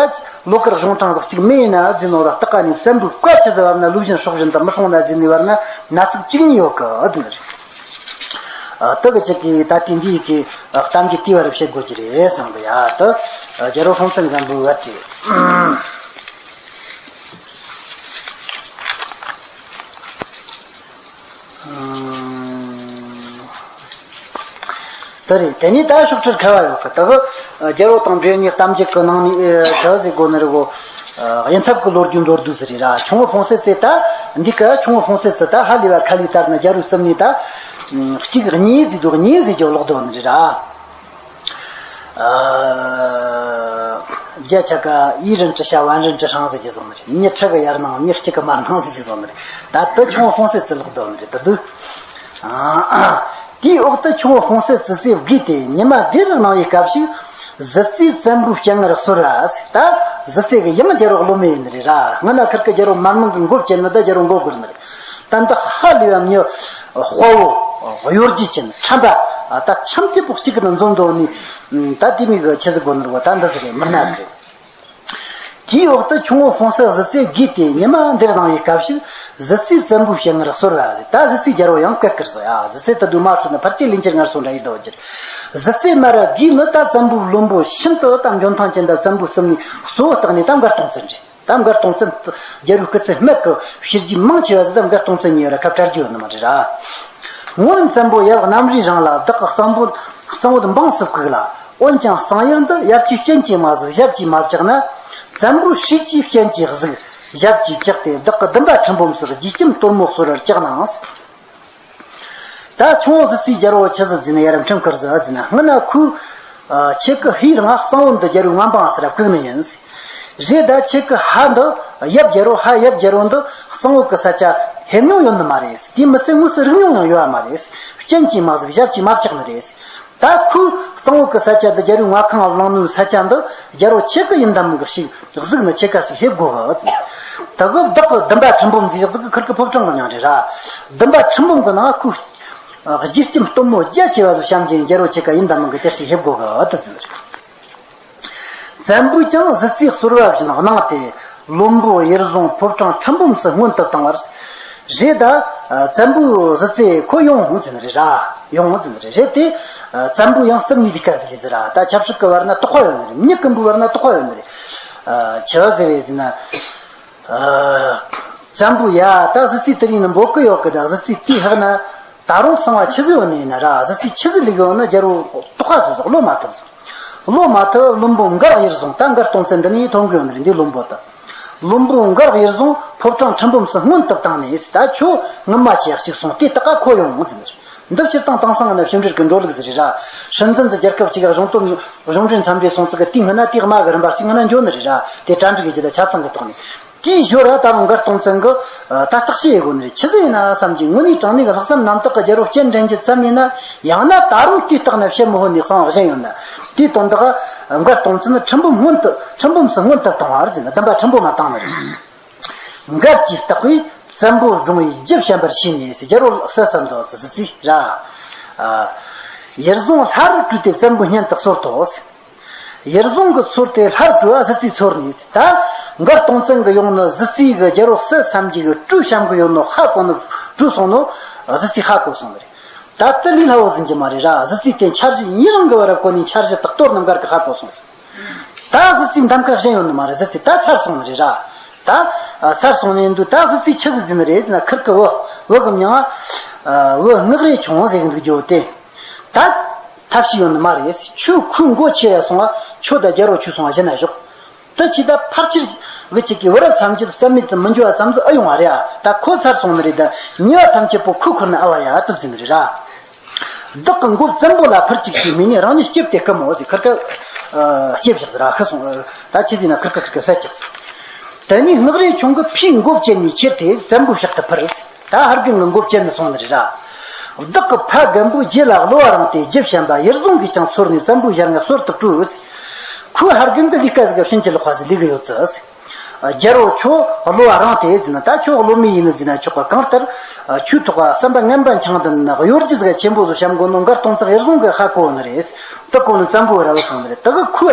ལོ་དཀར་གཞུང་དྲང་ཟིག་གཅིག་མེད་ན་ཟེར་ནོ་ར། སྟག་ཀ་ནས་བཙན་པོའི་བཀའ་ཆི་ཟེར་བ་ན་ལུགས་བཞིན་སྲོག་བཞིན་དུ་མི་སྲུང་ན་ཟེར་ནས་བར་ན་མནའ་ཚིག་བཅུ་གཉིས་ཡོད་གི་ཟེར་ནི་རེད། ཨ། དེ་གི་ཅིག་གིས་ད་དེ་འདིའི་གི་གཏམ་རྒྱུད་དེའི་བར་བཤད་དགོས་ཀྱི་རེད་བསམ་གི་ཡ། དེ་རྒྱལ་པོ་སྲོང་བཙན་སྒམ་པོའི་བར་གྱི། དེ་རེད། དེ་ནས་ད་ཤོག་ཁྲིར་ཁ་བ་ཡོད་གི། དེ་གི་རྒྱལ་པོ་དང་འབྲེལ་ནས་གཏམ་རྒྱུད་གི་ནང་ནས་ཨེ་ཤོ་ཟེར་གོ་ནི་རེད་གོ། ཨ། དབྱིན་ཚབ་ཀྱི་ལོ་རྒྱུས་མདོར་བསྡུས་ཟིག་རེད་ར། ཁྱུང་པོ་ཧྥོང་སེ་ཙི་ད། འདི་ག་ཁྱུང་པོ་ཧྥོང་སེ་ཙི་ད་ཧ་ལས་པ་ཁ་ལས་ལྟར་ན་རྒྱལ་པོའི་རྩིབ་ནས་ད། གཅིག་གཉིས་ཟེར་འདུག་གཉིས་ཟེར་རྒྱུ་ལོག་འདུག་ནི་རེད་ར། ཨ། བརྒྱ་ཆ་ག་ཡི་རིན་ཅི་ཤ་ཝན་རིན་ཅི་ཧྲང་ཟེར་རྒྱུ་བཟོ་ནི་རེད། མྱི་ཁྲི་གི་ཡར་སྣང་མྱི་གཅིག་གི་མར་སྣང་ཟེར་རྒྱུ་བཟོ་ནི་རེད། ད་དེ་ཁྱུང་པོ་ཧྥོང་སེ་ཙི་ལོག་འདུག་ནི་རེད། ད་དུ། ཨ། དེའི་འོག་ཏུ་ཁྱུང་པོ་ཧོང་སེ་ཙི་ཙེ་བགོས་ཏེ་ཉི་མ་བགོས་རིགས་གནང་བའི་སྐབས་ཤིག་གཟི་རྩེའི་བཙན་པོའི་སྤྱན་སྔར་གསོལ་བ་ཟེར། ད་གཟི་རྩེ་གི་ཡང་རྒྱལ་པོ་སློབ་མ་ཡིན་ནི་རེད་ར། སྔོན་ན་ཁིར་གི་རྒྱལ་པོ་མར་མང་གི་མགོ་བཅད་ནི་ད་རྒྱལ་པོ་མགོ་སྒུར་ནི་རེད། ད་འདི་ཧ་ལས་པ་མྱི་དཔའ་བོ་གཡོ་སྒྱུ་ཅན་ཁྲམ་པ་ད་འཆམ་སྐྱིད་པོ་གཅིག་གི་ནང་འཛོམས་འདུག་ནི། ད་དེ་མིག་གི་ཆི་ཟིག་དགོས་ནི་རེད་བ། ད་འདི་ཟིག་རེད། མི་སྣ་ཟིག་རེད། དེའི་འོག་ཏུ་ཁྱུང་པོ་ཧོང་སེ་གཟི་རྩེ་བགོས་ཏེ་ཉི་མ་འདིར་གནང་བའི་སྐབས་ཤིག་གཟི་རྩེའི་བཙན་པོའི་སྤྱན་སྔར་གསོལ་བ་ཟེར། ད་གཟི་རྩེའི་རྒྱལ་པོ་ཡང་བཀའ་བཀུར་ཟིག་ཡ། གཟི་རྩེ་ད་དུང་མ་ཚུད་ནི་ཕལ་ཆེར་ལན་ཆེར་སྔར་སོང་འདྲ་ཡི་དོ་རྒྱུར། གཟི་རྩེ་མར་བགོས་ནི་ད་བཙན་པོའི་བློན་པོ་ཤིན་ཏུ་ད་འཇོན་ཐང་ཅན་དང་བཙན་པོའི་རྩིབ་ནས་གཙོ་བོ་བཏགས་ནས་ད་མགར་སྟོང་བཙན་རེད། ད་མགར་སྟོང་བཙན་རྒྱལ་པོའི་སྐུ་ཚེ་སྨད་ཀྱི་བྱས་རྗེས་མང་ཆེ་བ་ཟིག་ད་མགར་སྟོང་བཙན་ཉེ་བར་ཁ་བྲལ་རྒྱུ་ཡོད་ནི་མ་རེད་ར། སྔོན་བཙན་པོ་ཡབ་གནམ་རིའི་རིང་ལ་བདག་གི་གཙང་པོ་གཙང་བོ་འདི་འབངས་སུ་བཀུག་ལ། འོན་ཀྱང་གཙང་ཡུལ་འདི་ཡབ་ཀྱི་སྤྱན་གྱིས་མ་གཟིགས། ཞབས་ཀྱིས་མ་བཅགས་ན། བཙན་པོའི་སྲས་ཀྱི་སྤྱན་གྱིས་གཟིགས། ཞབས་ཀྱིས་བཅགས་ཏེ་བདག་གི་སྡུམ་པ་ཁྲི་འབུམ་སོགས་རྒྱུད་ཁྱིམ་སྟོན་མོ་གསོལ་བར་བཅག་གནང་། ད་ཁྱུང་པོ་གཟི་རྩེའི་རྒྱལ་པོ་ཆི་ཟིག་ཟེར་ནས་ཡར་ཁྲིམས་ཁུར་ཟིག་ཟེར་ན། སྔོན་ན་ཁོས་ཁྱེད་ཀྱི་ཕའི་རིང་གཙང་བོ་འདི་རྒྱལ་པོའི་མངའ་འབངས་སར་བཀུག་ནི་ཡིན། རེད། ད་ཁྱེད་ཀྱི་ཕ་འདི་ཡབ་རྒྱལ་པོ་ཕ་ཡབ་རྒྱལ་པོ་འདི་གཙང་བོ་གི་ས་ཆ་ཕེབས་མྱོང་ཡོད་ནི་མ་རེད། དེ་མི་ཚད་དངོས་སུ་རིག་མྱོང་ཡང་ཡོད་པ་མ་རེད། སྤྱན་གྱིས་མ་གཟིགས། ཞབས་ཀྱིས་མ་བཅགས་ནི་རེད། ད་ཁོས་གཙང་བོ་གི་ས་ཆ་འདི་རྒྱལ་པོའི་མངའ་ཁང་བླངས་ནོའི་ས་ཆ་འདི་རྒྱལ་པོ་ཁྱེད་ཀྱི་ཡིན་ད་མིན་གི་ཞིག་གཟིགས་ནི་ཁྱེད་ཀ་ཞིག་ཕེབས་དགོས་གི་ཟེར། ད་གི་བདག་གི་སྡུམ་པ་ཁྲི་འབུམ་ཟེར་ཟིག་གི་ཁིར་གི་ཕོ་བྲང་གི་མྱིང་རེད་ར། སྡུམ་པ་ཁྲི་འབུམ་གི་ནང་ཁོས་རྒྱུད་ཁྱིམ་སྟོན་མོ་རྒྱ་ཆེ་བ་ཟིག་བཤམས་ཀྱིན་རྒྱལ་པོ་ཁྱེད་ཀ་ཡིན་ད་མིན་གི་དེར་ཞིག་ཕེབས་དགོས་གི་ཟེར་ཟེར་ནི་རེད། བཙན་པོས་ཀྱང་གཟི་རྩེའི་གསོལ་བ་བཞིན་གནང་སྟེ་བློན་པོ་གཡུལ་བཟུང་ཕོ་བྲང་ཁྲི་འབུམ་སུ་མངོན་དུ་བཏང་བར། རེད། ད་བཙན་པོའི་གཟི་རྩེ་ཁོ་ཡོང་ཟེར་ནི་རེད་ར། ཡོང་ཟེར་ནི་རེད། རེད་དེ་བཙན་པོ་ཡང་རྩིབ་ནས་ལས་ཀ་ཟིག་ལས་ཟེར་ར། ད་ཆབ་སྲིད་ཀྱི་བར་ན་དོགས་པ་ཡོད་ནི་རེད། མྱི་ཀུན་པོའི་བར་ན་དོགས་པ་ཡོད་ནི་རེད། ཆི་བ་ཟིག་རེད་ཟེར་ན། བཙན་པོ་ཡ་ད་གཟི་རྩེ་དེ་རིང་ནི་འབོད་གི་ཡོད་གི། ད་གཟི་རྩེ་དེའི་ཕྱག་ན། ད་རུང་གསང་བ་ཆི་ཟིག་ཡོད་ནི་ཡིན་ན་ར། གཟི་རྩེ་ཆི་ཟིག་ལས་གི་ཡོད་ན་རྒྱལ་པོ་དོགས་པ་བཟོ་ཟིག་བློ་མ་ཐུབ་ཟིག་བློ་མ་ཐུབ། བློན་པོ་མགར་གཡུལ་བཟུང་། ད་མགར་སྟོང་བཙན་འདི་ནས་ཐོན་གི་ཡོད་ནི་རེད། འདི་བློན་པོ་ད། བློན་པོ་མགར་གཡུལ་བཟུང་ཕོ་བྲང་ཁྲི་འབུམ་སུ་མངོན་དུ་བཏང་ནས། ད་ཁྱོད་ངོ་མ་ཆེ་གཅིག་སོང་། དེ་ད་ག་ཁོ་ཡོང་ཟེར་ནི་རེད། འདི་སྤྱིར་བཏང་དེང་སང་ང་ན་ཕྱི་འབྲེལ་གྱི་འགྲོ་ལུགས་ཟིག་རེད་ར། སྲིད་འཛིན་ཟིག་རྒྱལ་ཁབ་ཅིག་ག་གཞུང་དོན་གཞུང་འབྲེལ་འཚམས་འདྲི་སོང་ཙི་གི་དེའི་སྔོན་ན་དེའི་དམག་གི་རིམ་པ་གཅིག་སྔོན་ན་འགྱོ་ནི་རེད་ར། དེ་གྲ་སྒྲིག་གི་ཇི་ལྟར་ཆ་ཚང་གི་ཐོག་ནས། དེའི་ཞོར་ལ་ད་རུང་མགར་སྟོང་བཙན་གྱིས་ད་བརྟག་དཔྱད་ཡེད་དགོས་ནི་རེད། ཆི་ཟིག་ཡིན་ན་བསམ་གྱི། དངོས་གནས་དྲང་གནས་ཀྱི་ལྷག་བསམ་རྣམ་དག་གི་རྒྱལ་པོ་སྤྱན་འདྲེན་རྒྱུ་ཙམ་ཡིན་ན། ཡང་ན་ད་རུང་དུས་རྟག་ན་བཤད་མི་ཧོན་ནས་གསང་བ་གཞན་ཡོད་ན། དེའི་དོན་དག་མགར་སྟོང་བཙན་ཁྲི་འབུམ་སྔོན་དུ་ཁྲི་འབུམ་སུ་མངོན་དུ་བཏང་བ་རེད་ཟེར་ན། སྡུམ་པ་ཁྲི་འབུམ་མ་བཏང་ནི་རེད། མགར་གྱིས་བརྟག་པས་བཙན་པོ་བཀྲོངས་པའི་རྒྱུ་བཤད་པར་བྱས་ནས་ཟེར། རྒྱལ་པོ་ལགས་སོ་བསམ་དོ་ཟེར་ཟེར་ར། ཡུལ་བཟུང་ལྷ་རུ་སྤྲུལ་ཏེ་བཙན་པོའི་སྙན་དུ་གསོལ་ཏོ་ཟེར། ཡུལ་བཟུང་གིས་ཚོར་ཏེ་ལྷ་རུ་སྤྲུལ་བ་གཟི་རྩེས་ཚོར་ནས། ད་མགར་སྟོང་བཙན་གྱིས་ཡོང་ནི་གཟི་རྩེ་གི་རྒྱལ་པོ་གསོལ་བསམ་གྱི་གི་སྤྲུལ་བཤམས་གི་ཡོད་ནོ་ཧ་གོ་ནི། སྤྲུལ་སོང་ནོ་གཟི་རྩེས་ཧ་གོ་སོང་ནི་རེད། ད་དེ་ལས་སླ་བོ་ཟིན་གྱི་མ་རེད་ར། གཟི་རྩེས་དེ་འཆར་གཞི་ཡུན་རིང་གི་བར་གོ་ནས་འཆར་གཞི་དག་གཏོར་ནི་མགར་གྱིས་ཧ་གོ་སོང་ཟིག་ད་གཟི་རྩེས་འདམ་ཁ་གཞན་ཡོད་ནི་མ་རེད། གཟི་རྩེ་ད་ཚར་སོང་ནི་རེད་ར། ད་ཚར་སོང་ནི་འདུག་ད་གཟི་རྩེས་ཆི་ཟིག་ཟེར་ནི་རེད་ཟེར་ན། ཁིར་གི་བུ་བུ་གི་མྱིང་ང་བུ་ངག་རས་ཆུང་ཟེར་གི་འདུག་རྒྱུ་དེ། ད་ཐབས་ཤེས་ཡོད་ནི་མ་རེད། ཁྱོད་ཁོའི་མགོ་ཁྱེར་ཡ་སོང་བ། ཁྱོད་ད་རྒྱལ་པོ་ཁྱོད་སོང་བ་གཞི་ན་ཞོག་ད་ཁྱེད་ད་ཕལ་ཆེར་བུ་ཁྱེད་ཀྱི་བུ་རབས་ཐམས་ཅད་རྩ་མེད་དུ་མི་འགྱུར་བ་ཙམ་ཟིག་ཨེ་ཡོང་བ་རེད་ཨ། ད་ཁོ་ཚར་སོང་ནི་རེད། ད་ཉེས་པ་ཐམས་ཅད་པོ་ཁོས་ཁུར་ནི་ཨེ་བ་ཡ་དུ་ཟེར་ནི་རེད་ར། བདག་གི་མགོ་བཙན་པོ་ལ་ཕུར་ཅིག་ཅིག་མིན་ནས་རང་ཉིད་སྐྱེས་ཏེ་སྐུ་མོ་ཟིག་ཁིར་ཀ་སྐྱེས་བཞག་ཟེར་ར། ཤི་སོང་། ད་ཁྱེད་ཟིག་ན་ཁིར་ཀ་ཁིར་ཀ་ཟ་ཅིག་དེ་ནས་ངག་རས་ཆུང་གིས་ཕའི་མགོ་བཅད་ནས་ཁྱེར་ཏེ་བཙན་པོའི་ཕྱག་ཏུ་ཕུལ། ད་ཕ་རྒན་གྱི་མགོ་བཅད་ནས་སོང་ནི་རེད་ར། བདག་གི་ཕ་རྒན་པོའི་རྗེས་ལ་གློ་བ་རིང་སྟེ་རྒྱུ་བཤམས་པ་ཡུལ་བཟུང་གིས་ཀྱང་ཚོར་ནས་བཙན་པོའི་ཞལ་སྔ་གསོལ་དུ་བཀྲོལ། ཁོས་ཕ་རྒན་གྱི་ལས་ཀ་ཟིག་ག་ཕྱིན་ཅི་ལོག་པ་ཟིག་ལས་གི་ཡོད་ཙི། རྒྱལ་པོ་ཁྱོད་གློ་བ་རིང་སྟེ་ཟེར་ན། ད་ཁྱོད་གློ་མི་ཡིན་ནི་ཟེར་ན་ཆོག་ག་གང་ལྟར་ཁྱོད་ཐོག་ག་བསམ་པ་ངན་པ་འཆང་དུ་ན་གཡོ་སྒྱུ་ཟིག་ཆེན་པོ་ཟིག་བཤམས་གོ་ནོ་མགར་སྟོང་བཙན་ཡུལ་བཟུང་གིས་ཧ་གོ་ནི་རེད། དེ་གོ་ནི་བཙན་པོ་ར་བ་སོང་ནི་རེད། དེ་གི་ཁོས་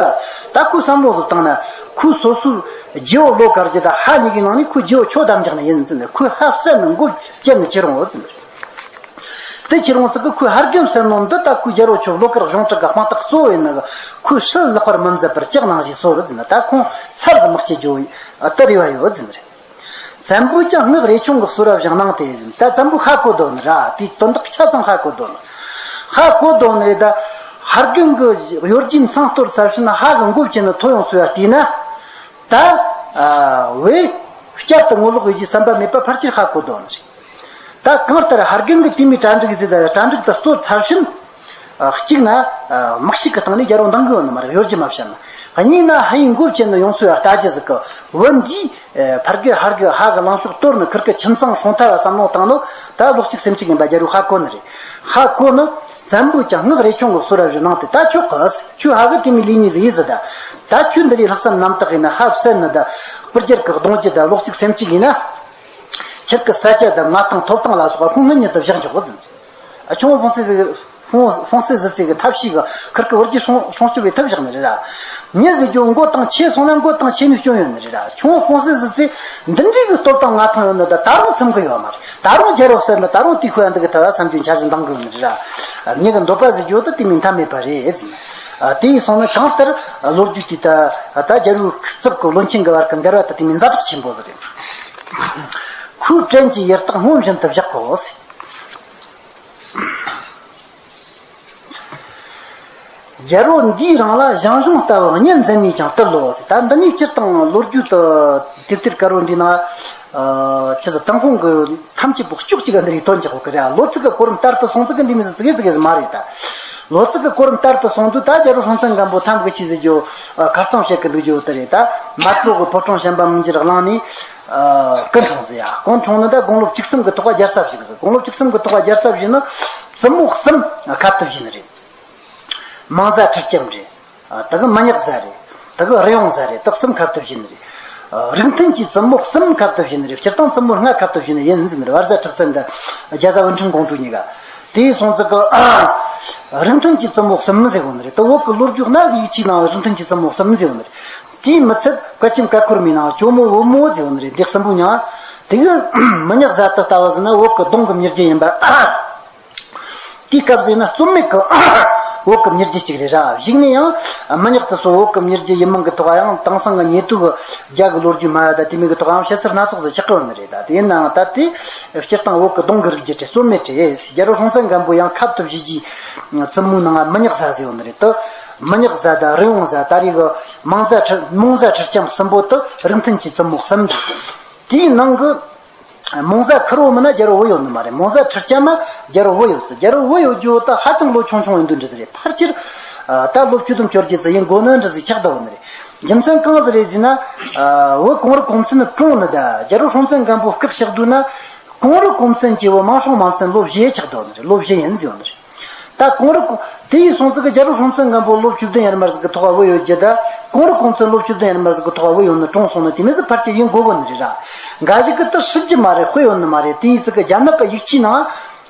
ད་ཁོས་བསམ་བློ་ཟིག་བཏང་ན། ཁོས་སོ་སོའི་རྗེ་བོ་བློ་དཀར་རྒྱུད་ད་ཕ་གཉིས་ཀའི་ནང་ནས་ཁོའི་རྗེ་བོ་ཁྱོད་བདམས་རྒྱག་ནི་ཡིན་ཟེར་ནས། ཁོས་ཕ་བསད་ནི་མགོ་བཅད་ནི་ཁྱེར་འོང་ཟེར་ནས། དེ་ཁྱེར་འོང་ཙི་གི་ཁོས་ཕ་རྒན་བསད་ནོ་འདི་ད་ཁོའི་རྒྱལ་པོ་ཁྱོད་བློ་དཀར་གཞུང་དྲུག་གི་དཔང་རྟགས་གཙོ་བོ་ཡིན་ནི་གི་ཁོས་ཕྱིར་ལེགས་པར་མི་མཛད་པར་ལྕགས་ནང་བཞིན་གསོལ་ཟེར་ནས། ད་ཁོང་ཚར་ཟིག་མི་སྐྱེ་རྒྱུ་ཨ་ད་རེ་བ་ཡོད་ཟེར་ནས། བཙན་པོས་ཀྱང་ངག་རས་ཆུང་གིས་གསོལ་བ་བཞེངས་གནང་སྟེ་ཟེར། ད་བཙན་པོ་ཧ་གོ་དོ་ནི་ར། དེའི་དོན་དག་ཆ་ཚང་ཧ་གོ་དོ་ནི། ཧ་གོ་དོ་ནི་རེད། ད་ཕ་རྒན་གྱི་གཡོ་སྒྱུའི་མཚང་གཏོར་ཚར་ཕྱིན་ཕ་གི་མགོ་བཅད་ནས་ཐོ་ཡོང་སོང་བ་བལྟས་ན། ད་ཨ་བས་བསྐྱར་དུ་ངོ་ལོག་ཡོད་རྒྱུའི་བསམ་པ་མེད་པ་ཕལ་ཆེར་ཧ་གོ་དོ་ནི་རེད། ད་གང་ལྟར་ཕ་རྒན་གྱིས་དེ་མོའི་གྲ་སྒྲིག་ཟིག་ད་གྲ་སྒྲིག་ད་གཏོར་ཚར་ཕྱིན། གཅིག་ན་དམག་ཤུགས་ཀྱི་སྟེང་ནས་རྒྱལ་པོ་འདང་གི་ཡོད་ནི་མ་རེད། གཡོ་སྒྱུ་མ་བྱས་ན། གཉིས་ན་ཧ་ཡིན་མགོ་བཅད་ནས་ཡོང་ཚུལ་ལ་ལྟ་རྒྱུ་ཟིག་གི་བུ་འདིས་ཕར་གི་ཧར་གི་ཧ་གི་ལངས་ཕྱོགས་གཏོར་ནས་ཁུར་གི་ཁྱིམ་ཚང་སྲུང་ཐབས་བསམ་བློ་བཏང་ནོ་ད་ལོ་གཅིག་སེམས་གཅིག་ཡིན་པ་རྒྱལ་པོ་ཧ་གོ་ནི་རེད། ཧ་གོ་ནི། བཙན་པོ་ཀྱང་སྔགས་རས་ཆུང་གི་སོ་ར་རི་ནང་དེ་ད་ཆོག་གི། ཁྱོད་ཧ་གི་དེ་མི་ལས་ནི་ཟིག་ཡིན་ཟིག་ད། ད་ཁྱོད་འདི་ལས་ལྷག་བསམ་རྣམ་དག་ཡིན་ན་ཧ་བསད་ནི་ད། སྤུར་རྒྱལ་གི་གདུང་རྒྱུད་ད་ལོ་གཅིག་སེམས་གཅིག་ཡིན་ན། ཁྱེད་ཀྱི་ས་ཆ་དང་མངའ་ཐང་ཐོབ་ཐང་ལ་སོགས་པ་ཁོང་ངི་ཉིད་དུ་བཞག་འཇོག་གི་ཟིན། ཨ་ཆུང་ཧྥོང་སེ་ཟིག་ཧྥོང་ཧྥོང་སེ་ཟི་ཙེ་གི་ཐབས་ཤེས་གི་ཁུར་གི་བུ་རྒྱུད་སྲུང་སྲུང་སྐྱོབ་པའི་ཐབས་བཞག་ནི་རེད་ར། མྱི་ཟེར་རྒྱུ་མགོ་བཏང་ཆེ་སོང་ན་མགོ་བཏང་ཆེ་ནས་སྐྱོན་ཡོད་ནི་རེད་ར། ཆུང་ཧྥོང་སེ་ཟི་ཙེ་འདི་འདྲའི་གི་སྟོབས་དང་མངའ་ཐང་ཡོད་ནི་ད་ད་རུང་ཚིམ་གི་ཡོད་མ་རེད། ད་རུང་རྒྱལ་པོ་བསད་ནི་ད་རུང་དེ་ཁོ་ཡང་འདི་གི་ཐབས་བསམ་རྒྱུ་འཆར་གཞི་འདང་གི་ཡོད་ནི་རེད་ར། མྱི་གི་འདོད་པ་ཟེར་རྒྱུ་ད་དེ་མིན་ཐབས་མེད་པ་རེད་ཟེར། ཨ་དེ་ཡིན་སོང་ན་གང་ལྟར་ལོ་རྒྱུས་དེ་ད་ད་རྒྱལ་པོའི་ཁུར་ཙག་གི་བློན་ཆེན་གི་བར་གི་འགལ་བ་ད་དེ་མིན་ཛ་དྲག་ཆེན་པོ་ཟིག་རེད། ཁོའི་བྲན་གྱི་ཡུལ་དག་སྔོན་བཞིན་དུ་བཞག་གོ་ཟེར། རྒྱལ་པོ་འདིའི་རིང་ལ་ཞང་ཞུང་ལྟ་བུ་གཉེན་འཛིན་ནས་ཀྱང་བཏུལ་ལོ་ཟེར། ད་འདི་ནས་སྤྱིར་བཏང་ལོ་རྒྱུས་དུ་དེབ་ཐེར་དཀར་པོ་འདི་ན་ཆི་ཟེར་ཏང་ཧོང་གི་ཐམས་ཅད་པོ་ལྕོག་ཅིག་ག་འདི་རིགས་དོན་ཅིག་གོ་གི་རེད། ལོ་ཚིགས་ཀྱི་གོ་རིམ་ལྟར་དུ་སོང་ཚིགས་ཀྱི་འདི་མི་ཟེར་ཙི་གེ་ཙི་གེ་ཟིག་མ་རེད་ད། ལོ་ཚིགས་ཀྱི་གོ་རིམ་ལྟར་དུ་སོང་དུས་ད་རྒྱལ་པོ་སྲོང་བཙན་སྒམ་པོ་ཐམ་གི་ཆི་ཟེར་རྒྱུ་ཁ་རྩང་བཤད་གི་འདུག་རྒྱུ་དེ་རེད་ད། མལ་གྲོ་གི་ཕོ་བྲང་བྱམས་པ་མི་འགྱུར་གླིང་ནས། ཨ་སྐུ་འཁྲུངས་ཟེར་ཡ། སྐུ་འཁྲུངས་ནི་ད་དགུང་ལོ་བཅུ་གསུམ་གི་ཐོག་རྒྱལ་ས་བཞེངས་ཟེར། དགུང་ལོ་བཅུ་གསུམ་གི་ཐོག་རྒྱལ་ས་བཞེངས་ནི་བཙུན་མོ་གསུམ་ཁ་ཐུབ་བཞེངས་ནི་རེད། མང་བཟའ་ཁྲི་ལྕམ་རེད། ཨ་ད་གི་མི་ཉག་བཟའ་རེད། ད་གི་རི་ཡོང་བཟའ་རེད། ད་གསུམ་ཁ་ཐུབ་བཞེངས་ནི་རེད། ཨ་རིགས་མཐུན་གྱི་བཙུན་མོ་གསུམ་ཁ་ཐུབ་བཞེངས་ནི་རེད། སྤྱིར་བཏང་བཙུན་མོ་ལྔ་ཁ་ཐུབ་བཞེངས་ནི་ཡིན་ཟེར་ནི་རེད། བར་བཟའ་ཁྲི་བཙན་དང་རྒྱ་བཟའ་བུ་ཁྲིད་ཀོང་ཇོ་གཉིས་ཀ། དེའི་སོང་ཙི་གི་རིགས་མཐུན་གྱི་བཙུན་མོ་གསུམ་ཟེར་གོ་ནི་རེད། ད་བོད་གི་ལོ་རྒྱུས་སྔ་གི་ཡིག་ཆའི་ནང་རིགས་མཐུན་གྱི་བཙུན་མོ་གསུམ་ཟེར་གོ་ནི་རེད། དེའི་མི་ཚད་བཀའ་ཆེམས་བཀའ་འཁོར་མའི་ནང་ཇོ་མོ་བུ་མོ་ཟེར་བ་ནི་རེད། འདི་གསུམ་པོ་མྱང་། དེ་གི་མི་ཉག་བཟའ་དེ་ལྟ་བུ་ཟེར་ན་བོད་གི་གདུང་གི་མྱི་རྒྱུད་ཡིན་པ། དེའི་སྐབས་ཟེར་ན་རྩོད་མེད་གི་བོད་གི་མྱི་རྒྱུད་ཅིག་རེད་ར། གཞུག་ནས་ཡང་མི་ཉག་དེ་ཚོ་བོད་གི་མྱི་རྒྱུད་ཡིན་མིན་གི་ཐོག་ཡང་དེང་སང་གི་ཉེ་དུས་གི་རྒྱ་གི་ལོ་རྒྱུས་སྨྲ་བ་དང་དེ་མིན་གི་ཐོག་ཡང་བཤད་ཚུལ་སྣ་ཚོགས་སུ་ཆགས་ཀྱི་ཡོད་ནི་རེད། ད་དེ་ཡིན་ནའང་ད་དེ་སྤྱིར་བཏང་བོད་གི་གདུང་གི་རིགས་རྒྱུད་དེ་རྩོད་མེད་རེད། རྒྱལ་པོ་སྲོང་བཙན་སྒམ་པོ་ཡང་ཁ་ཐུབ་བཞེས་རྒྱུའི་བཙུན་མོའི་ནང་མི་ཉག་བཟའ་ཟེར་ཡོད་ནི་རེད། ད་མི་ཉག་བཟའ་དང་རི་ཡོང་བཟའ། ད་རེས་གི་མང་བཟའ་ཁྲི་མང་བཟའ་ཁྲི་ལྕམ་གསུམ་པོ་དེ་རིགས་མཐུན་གྱི་བཙུན་མོ་གསུམ་རེད། དེའི་ནང་གི་མང་བཟའ་ཁུར་བོ་མིན་ན་རྒྱལ་པོ་བུ་ཡོད་ནི་མ་རེད། མང་བཟའ་ཁྲི་ལྕམ་མ་རྒྱལ་པོ་བུ་ཡོད་ཙི། རྒྱལ་པོ་བུ་ཡོད་རྒྱུ་ད་ཧ་ཅང་ལོ་ཆུང་ཆུང་ཡིན་དུས་འདྲ་ཟིག་རེད། ཕལ་ཆེར་ད་ལོ་བཅུ་བདུན་བཅོ་བརྒྱད་ཙི་ཡིན་དགོས་ནི་འདྲ་ཟིག་ཆགས་བསྡད་ཡོད་ནི་རེད། རྒྱུ་མཚན་གང་ཟིག་རེད་ཟེར་ན། བུ་གོང་རི་གོང་བཙུན་ནི་གྲོངས་ནི་ད། རྒྱལ་པོ་སྲོང་བཙན་སྒམ་པོ་སྐུ་གཤེགས་དུས་ན་གོང་རི་གོང་བཙུན་གྱི་བུ་མང་སྲོང་མང་བཙན་ལོ་བཞི་ཆགས་བསྡད་ཡོད་ནི་རེད། ལོ་བཞི་ཡིན་ཟེར་ཡོད་ནི་རེད། ད་གོང་རི་གོང་དེ་ཡིན་སོང་ཙི་གི་རྒྱལ་པོ་སྲོང་བཙན་སྒམ་པོ་ལོ་བཅུ་བདུན་ཡར་མར་ཟིག་གི་ཐོག་བུ་ཡོད་རྒྱུ་ད། གོང་རི་གོང་བཙུན་ལོ་བཅུ་བདུན་ཡར་མར་ཟིག་གི་ཐོག་བུ་ཡོད་ནི་གྲོངས་སོང་ནི་དེ་མི་ཟིག་ཕལ་ཆེར་ཡིན་དགོས་གོ་ནི་རེད་ར། འགའ་ཞིག་གི་ད་སྲིད་རྒྱུ་མ་རེད། དཔེ་ཡོད་ནི་མ་རེད། དེ་ཡིན་ཙི་གི་རྒྱ་ནག་གི་ཡིག་ཆའི་ནང་།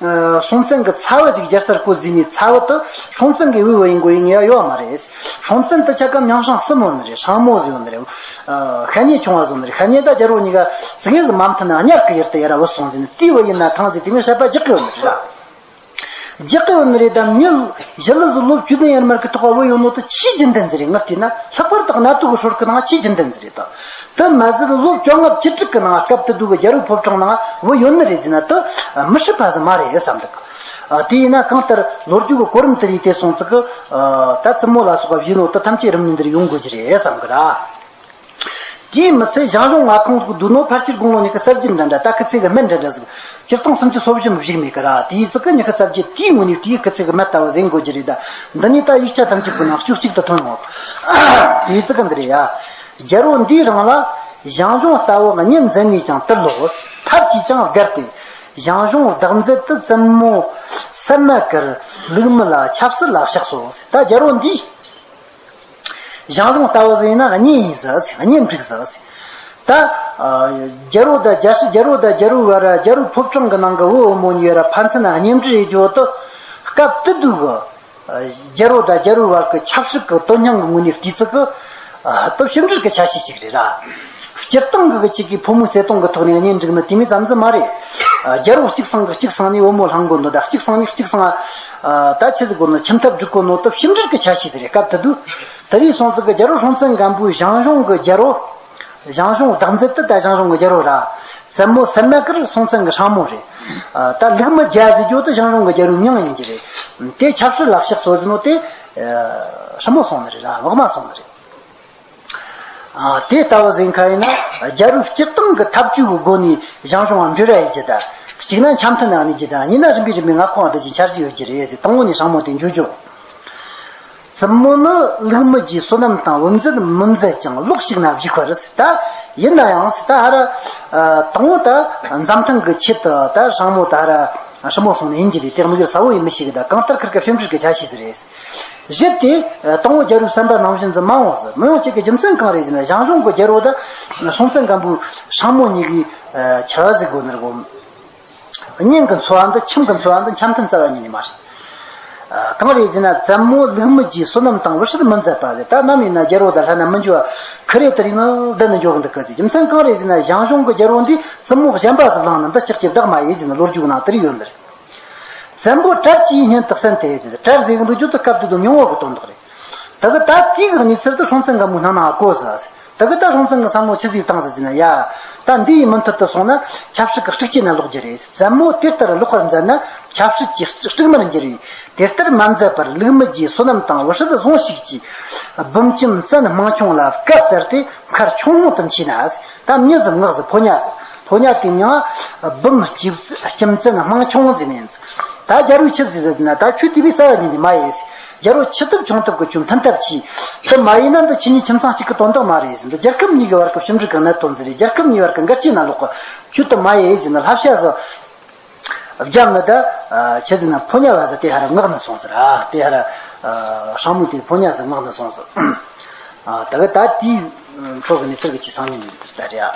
སྲོང་བཙན་གི་ཚ་བོ་ཅིག་རྒྱལ་སར་བསྐོས་རྫིས་ནས་ཚ་བོ་དེ་སྲོང་བཙན་གི་བུ་བུ་ཡིན་དགོས་ཡིན་ངེས་ཡོད་མ་རེད། སྲོང་བཙན་དེ་ཆ་ག་མིང་སྲིང་གསུམ་ཡོད་ནི་རེད། སྲིང་མོ་ཟིག་ཡོད་ནི་རེད། ཨ་ཤ་ཉེ་ཆུང་བ་ཟིག་ཡོད་ནི་རེད། ཤ་ཉེ་ད་རྒྱལ་པོ་གཉིས་ཀ་ཙི་གེ་ཟིག་མ་མཐུན་ན་གཉལ་གི་ཡུལ་དུ་ཡར་བུད་སོང་ཟིག་ནི་དེའི་བུ་ཡིན་ན་ཐང་ཟིག་དེ་མོ་བཤད་པ་རྒྱག་གི་ཡོད་ནི་རེད། རྒྱག་གི་ཡོད་ནི་རེད། ད་མྱི་ཞི་ལི་ཟིག་ལོ་བཅུ་བདུན་ཡར་མར་གི་ཐོག་བུད་ཡོད་ནོ་དེ་ཆེས་རྒྱུན་ལྡན་ཟིག་རེད། ངས་བལྟས་ན་ལྷག་པར་དུ་གནའ་དུས་གི་སྲོལ་གི་ནང་ཆེས་རྒྱུན་ལྡན་ཟིག་རེད་ད། དེ་མ་ཟད་ལོ་བཅོ་ལྔ་བཅུ་དྲུག་གི་ནང་སྐབས་དེ་དུས་གི་རྒྱལ་པོའི་ཕོ་བྲང་ནང་བུད་ཡོད་ནི་རེད་ཟེར་ན་དེ་མི་སྲིད་པ་ཟིག་མ་རེད་བསམ་འདུག་ཨ་དེ་ཡིན་ན་གང་ལྟར་ལོ་རྒྱུས་ཀྱི་གོ་རིམ་དེ་རིགས་དེ་སོང་ཙི་གི་ཨ་ད་བཙུན་མོ་ལ་སོགས་པ་བཞེས་ནོ་དེ་ཐམས་ཅད་རིམ་གཉིས་འདིར་ཡོང་དགོས་ཀྱི་རེད་བསམ་གི་ར། དེའི་མི་ཚད་ཞང་ཞུང་མངའ་ཁོངས་སུ་བསྡུས་ནོ་ཕལ་ཆེར་དགུང་ལོ་ཉི་ཤུ་རྩ་བརྒྱད་འདྲ་འདྲ། ད་སྐུ་ཚེ་གི་སྨད་འདྲ་འདྲ་ཟིག་སྤྱིར་བཏང་སུམ་ཅུ་སོ་བཞི་མི་བཞུགས་མེད་གི་ར། དེའི་ཙི་གི་ཉི་ཤུ་རྩ་བརྒྱད་དེའི་ངོས་ནས་དེའི་སྐུ་ཚེ་གི་སྨད་ལྟ་བུ་ཟེར་དགོས་ཀྱི་རེད་ད། འདི་ནས་ད་ཡིག་ཆ་ཐམས་ཅད་པོའི་ནང་ཆོས་གཅིག་ཏུ་ཐོན་ཡོང་། དེའི་ཙི་གི་འདི་རེད་ཡ། རྒྱལ་པོ་འདིའི་རིང་ལ་ཞང་ཞུང་ལྟ་བུ་གཉེན་འཛིན་ནས་ཀྱང་བཏུལ་ལོ། ཐབས་ཀྱིས་ཀྱང་བརྒལ་ཏེ་ཞང་ཞུང་བདག་འཛིན་དུ་བཙུན་མོ་སད་མ་ཀར་ལུག་མི་ལ་ཆབ་སྲིད་ལ་གཤེགས་སོ། ད་རྒྱལ་པོ་འདིས་ཞང་ཞུང་ལྟ་བུ་ཟིག་ཡིན་ན་གཉེན་ཡིན་ཟེར། གཉེན་སྒྲིག་ཟེར། ད་རྒྱལ་པོ་དང་རྒྱལ་སྲིད་རྒྱལ་པོ་དང་རྒྱལ་པོའི་བར་ར་རྒྱལ་པོའི་ཕོ་བྲང་གི་ནང་གི་བུ་བུ་མོ་གཉིས་བར་ཕན་ཚུན་གཉེན་སྒྲིག་ཡེད་རྒྱུ་དེ་སྐབས་དེ་དུས་གི་རྒྱལ་པོ་དང་རྒྱལ་པོའི་བར་གྱི་ཆབ་སྲིད་ཀྱི་དོན་སྙིང་གི་ངོས་ནས་བལྟས་ཚེ་གི་ད་ཕྱི་འབྲེལ་གྱི་ཆ་ཤས་ཅིག་རེད་ར། སྤྱིར་བཏང་གི་གཅིག་གིས་ཕོ་མོའི་བརྩེ་དུང་གི་ཐོག་ནས་གཉེན་སྒྲིག་ནི་དེ་མོ་ཙམ་ཟིག་མ་རེད། རྒྱལ་པོ་གཅིག་སང་གི་གཅིག་སང་ནས་བུ་མོ་བླངས་དགོས་ནོ་དང་གཅིག་སང་ནས་གཅིག་སང་ད་ཆི་ཟིག་དགོས་ནོ་ཁྱིམ་ཐབ་སྒྲིག་དགོས་ནོ་དེ་ཕྱི་འབྲེལ་གྱི་ཆ་ཤས་ཟིག་རེད། སྐབས་དེ་དུས་དེ་རིང་སོང་ཙི་གི་རྒྱལ་པོ་སྲོང་བཙན་སྒམ་པོའི་ཞང་ཞུང་གི་རྒྱལ་པོ། ཞང་ཞུང་བདག་འཛིན་དེ་ད་ཞང་ཞུང་གི་རྒྱལ་པོ་ར། བཙུན་མོ་སད་མ་ཀར་སྲོང་བཙན་གི་སྲིང་མོ་རེད། ད་ལུག་མི་རྒྱ་ཟེར་རྒྱུ་དེ་ཞང་ཞུང་གི་རྒྱལ་པོའི་མྱིང་ཡིན་གྱི་རེད། དེ་ཆབ་སྲིད་ལ་གཤེགས་སོ་ཟེར་ནོ་དེ་སྲིང་མོ་སོང་ནི་རེད་ར། བག་མ་སོང་ནི་རེད། དེ་ལྟ་བུ་ཟེར་མཁན་ཡིན་ན་རྒྱལ་པོའི་སྤྱིར་བཏང་གི་ཐབས་ཇུས་ཀྱི་སྒོ་ནས་ཞང་ཞུང་ང་འབྲེལ་བ་ཡེད་རྒྱུ་དང་། གཅིག་ན་འཆམ་མཐུན་ནང་གནས་རྒྱུ་དང་། གཉིས་ན་རིམ་པས་རིམ་པས་མངའ་ཁོངས་བསྡུ་རྒྱུའི་འཆར་གཞི་ཡོད་རྒྱུ་རེད་ཟེར། དང་པོ་ནས་སྲང་མོ་དེ་འཇུག་རྒྱུ། བཙུན་མོ་ནི་ལུགས་མི་རྒྱུའི་བསོད་ནམས་དང་། བུ་མཛད་མི་མཛད་ཀྱང་ལོག་ཞིག་ན་བཞུགས་པར་ཟེར། ད་ཡིན་ན་ཡང་ཟེར། ད་ཧ་ར་ཨ་དང་པོ་ད་འཛམ་ཐང་གི་ཆེད་དུ་ད་སྲང་མོ་ད་ཧ་ར་ཧྲི་མོ་སོང་ནས་ཡིན་གྱི་རེད། དེ་དམིགས་ཡུལ་གསལ་བོ་ཡིན་མི་ཤེས་གི། ད་གང་ལྟར་ཁིར་གི་ཞིབ་འཇུག་གི་ཆ་ཤས་ཟིག་རེད། གཞི་དེ་དང་པོ་རྒྱལ་པོའི་བསམ་པ་ནང་བཞིན་ཟིག་མ་འོང་ཟེར། མི་ཡོང་བྱེད་ཀྱི་རྒྱུ་མཚན་གང་རེད་ཟེར་ན། ཞང་ཞུང་གི་རྒྱལ་པོ་དང་སྲོང་བཙན་སྒམ་པོའི་སྲང་མོ་གཉིས་ཀྱིས་ཆི་ཟིག་དགོས་ནི་རེད་གོ། གཉེན་གྱི་འཚོ་བ་འདི། ཁྱིམ་གྱི་འཚོ་བ་འདི་འཆམ་མཐུན་རྩ་བ་ཉིད་ནས་མ་རེད། ཨ། གང་རེད་ཟེར་ན། བཙུན་མོ་ལུགས་མི་རྒྱུའི་བསོད་ནམས་དང་། བུ་སྲིད་མི་མཛད་པ་ཟེར། ད་ནམ་ཡིན་ན་རྒྱལ་པོ་དང་ལྷན་ན་མི་འགྱུར་བ། ཁི་རེ་དེ་རིང་ནི་བསྡད་ནས་འགྱོ་གི་འདུག་གི་ཟེར། རྒྱུ་མཚན་གང་རེད་ཟེར་ན། ཞང་ཞུང་གི་རྒྱལ་པོ་འདིས་བཙུན་མོ་གཞན་པ་ཟིག་བླངས་ནས་འདི་ལྕགས་ཀྱི་བདག་མ་ཡིན་ཟེར་ནས་ལོ་རྒྱུས་ནང་དེ་རིགས་ཡོད་ནི་རེད། བཙན་པོ་གྲལ་གྱིས་སྙན་དུ་གསན་ཏེ་ཟེར། གྲལ་ཟེར་གི་འདུག་རྒྱུ་དེ་སྐབས་དེ་དུས་མྱོང་བ་གི་དོན་དག་རེད། དེ་གི་ད་དེའི་གི་གནས་ཚུལ་དེ་སྲོང་བཙན་སྒམ་པོའི་སྣང་ནས་གོ་ཟེར། དེ་གི་ད་སྲོང་བཙན་གྱི་བསམ་བློ་ཆི་ཟིག་བཏང་ཟེར་གྱི་ན། ཡ། ད་འདི་ཡི་མུ་མཐུད་དུ་སོང་ན་ཆབ་སྲིད་ཀྱི་འཁྲུག་རྐྱེན་ན་ལོག་རྒྱུ་རེད། བཙུན་མོ་དེ་ལྟར་ལོག་པར་མཛད་ན་ཆབ་སྲིད་ཀྱི་དཀྲུག་དཀྲུག་མར་འགྱུར་བས། དེ་ལྟར་མ་མཛད་པར་ལུགས་མི་རྒྱུའི་བསོད་ནམས་དང་། བུ་སྲིད་བཟུང་ཞིག་གྱིས། བུམ་ཁྱིམ་བཙན་དམངས་ཆུང་ལ་བཀའ་སྩལ་ཏེ། མཁར་ཁྱུང་ལུང་དུ་མཆིས་ན། ད་མྱི་ཟིག་མངགས་ཟེར། ཕོ་ཉ་ཟིག་ཕོ་ཉ་དེ་མྱིང་བུམ་ཁྱིམ་བཙན་དམངས་ཆུང་ཟེར་ནས། ད་རྒྱལ་པོས་ཆི་ཟིག་ཟེར་ན། ད་ཁྱོད་དེ་བས་རྩ་བ་ཉིད་ནས་མ་ཡེ་ཟེར། རྒྱལ་པོ་ཆེ་ཐབས་ཆུང་ཐབས་ཀྱིས་ཁྱོད་མཐུན་ཐབས་གྱིས། དེ་མ་ཡེ་ན་འདི་ཁྱེད་གཉིས་ཁྱིམ་ཚང་གཅིག་གི་དོན་དག་མ་རེད་ཟེར། འདི་རྒྱལ་ཁབ་གཉིས་ཀྱི་བར་གྱི་ཞིབ་འཇུག་གི་གནད་དོན་ཟིག་རེད། རྒྱལ་ཁབ་གཉིས་བར་གྱི་འགལ་རྐྱེན་ན་ལོག་གི། ཁྱོད་དེ་མ་ཡེ་ཟེར་ནས་བསླབ་བྱ་ཟིག་བརྒྱབ་ནས། ད་ཆི་ཟེར་ན། ཕོ་ཉ་བ་ཟིག་དེ་ཧ་ར་མངགས་ནས་སོང་ཟེར། ཨ། དེ་ཧ་ར་སྲང་མོ་དེ་ཕོ་ཉ་ཟིག་མངགས་ནས་སོང་ཟེར། ཨ། ད་གི་ད་དེའི་འཕྲོ་གི་གནས་ཚུལ་གི་ཆི་སང་ཉིན་ད་རེད།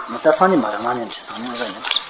ཨ། ད་སང་ཉིན་མ་རེད། གནངས་ཉིན་ཆི་སང་ཉིན་གཟའ་ཉིན།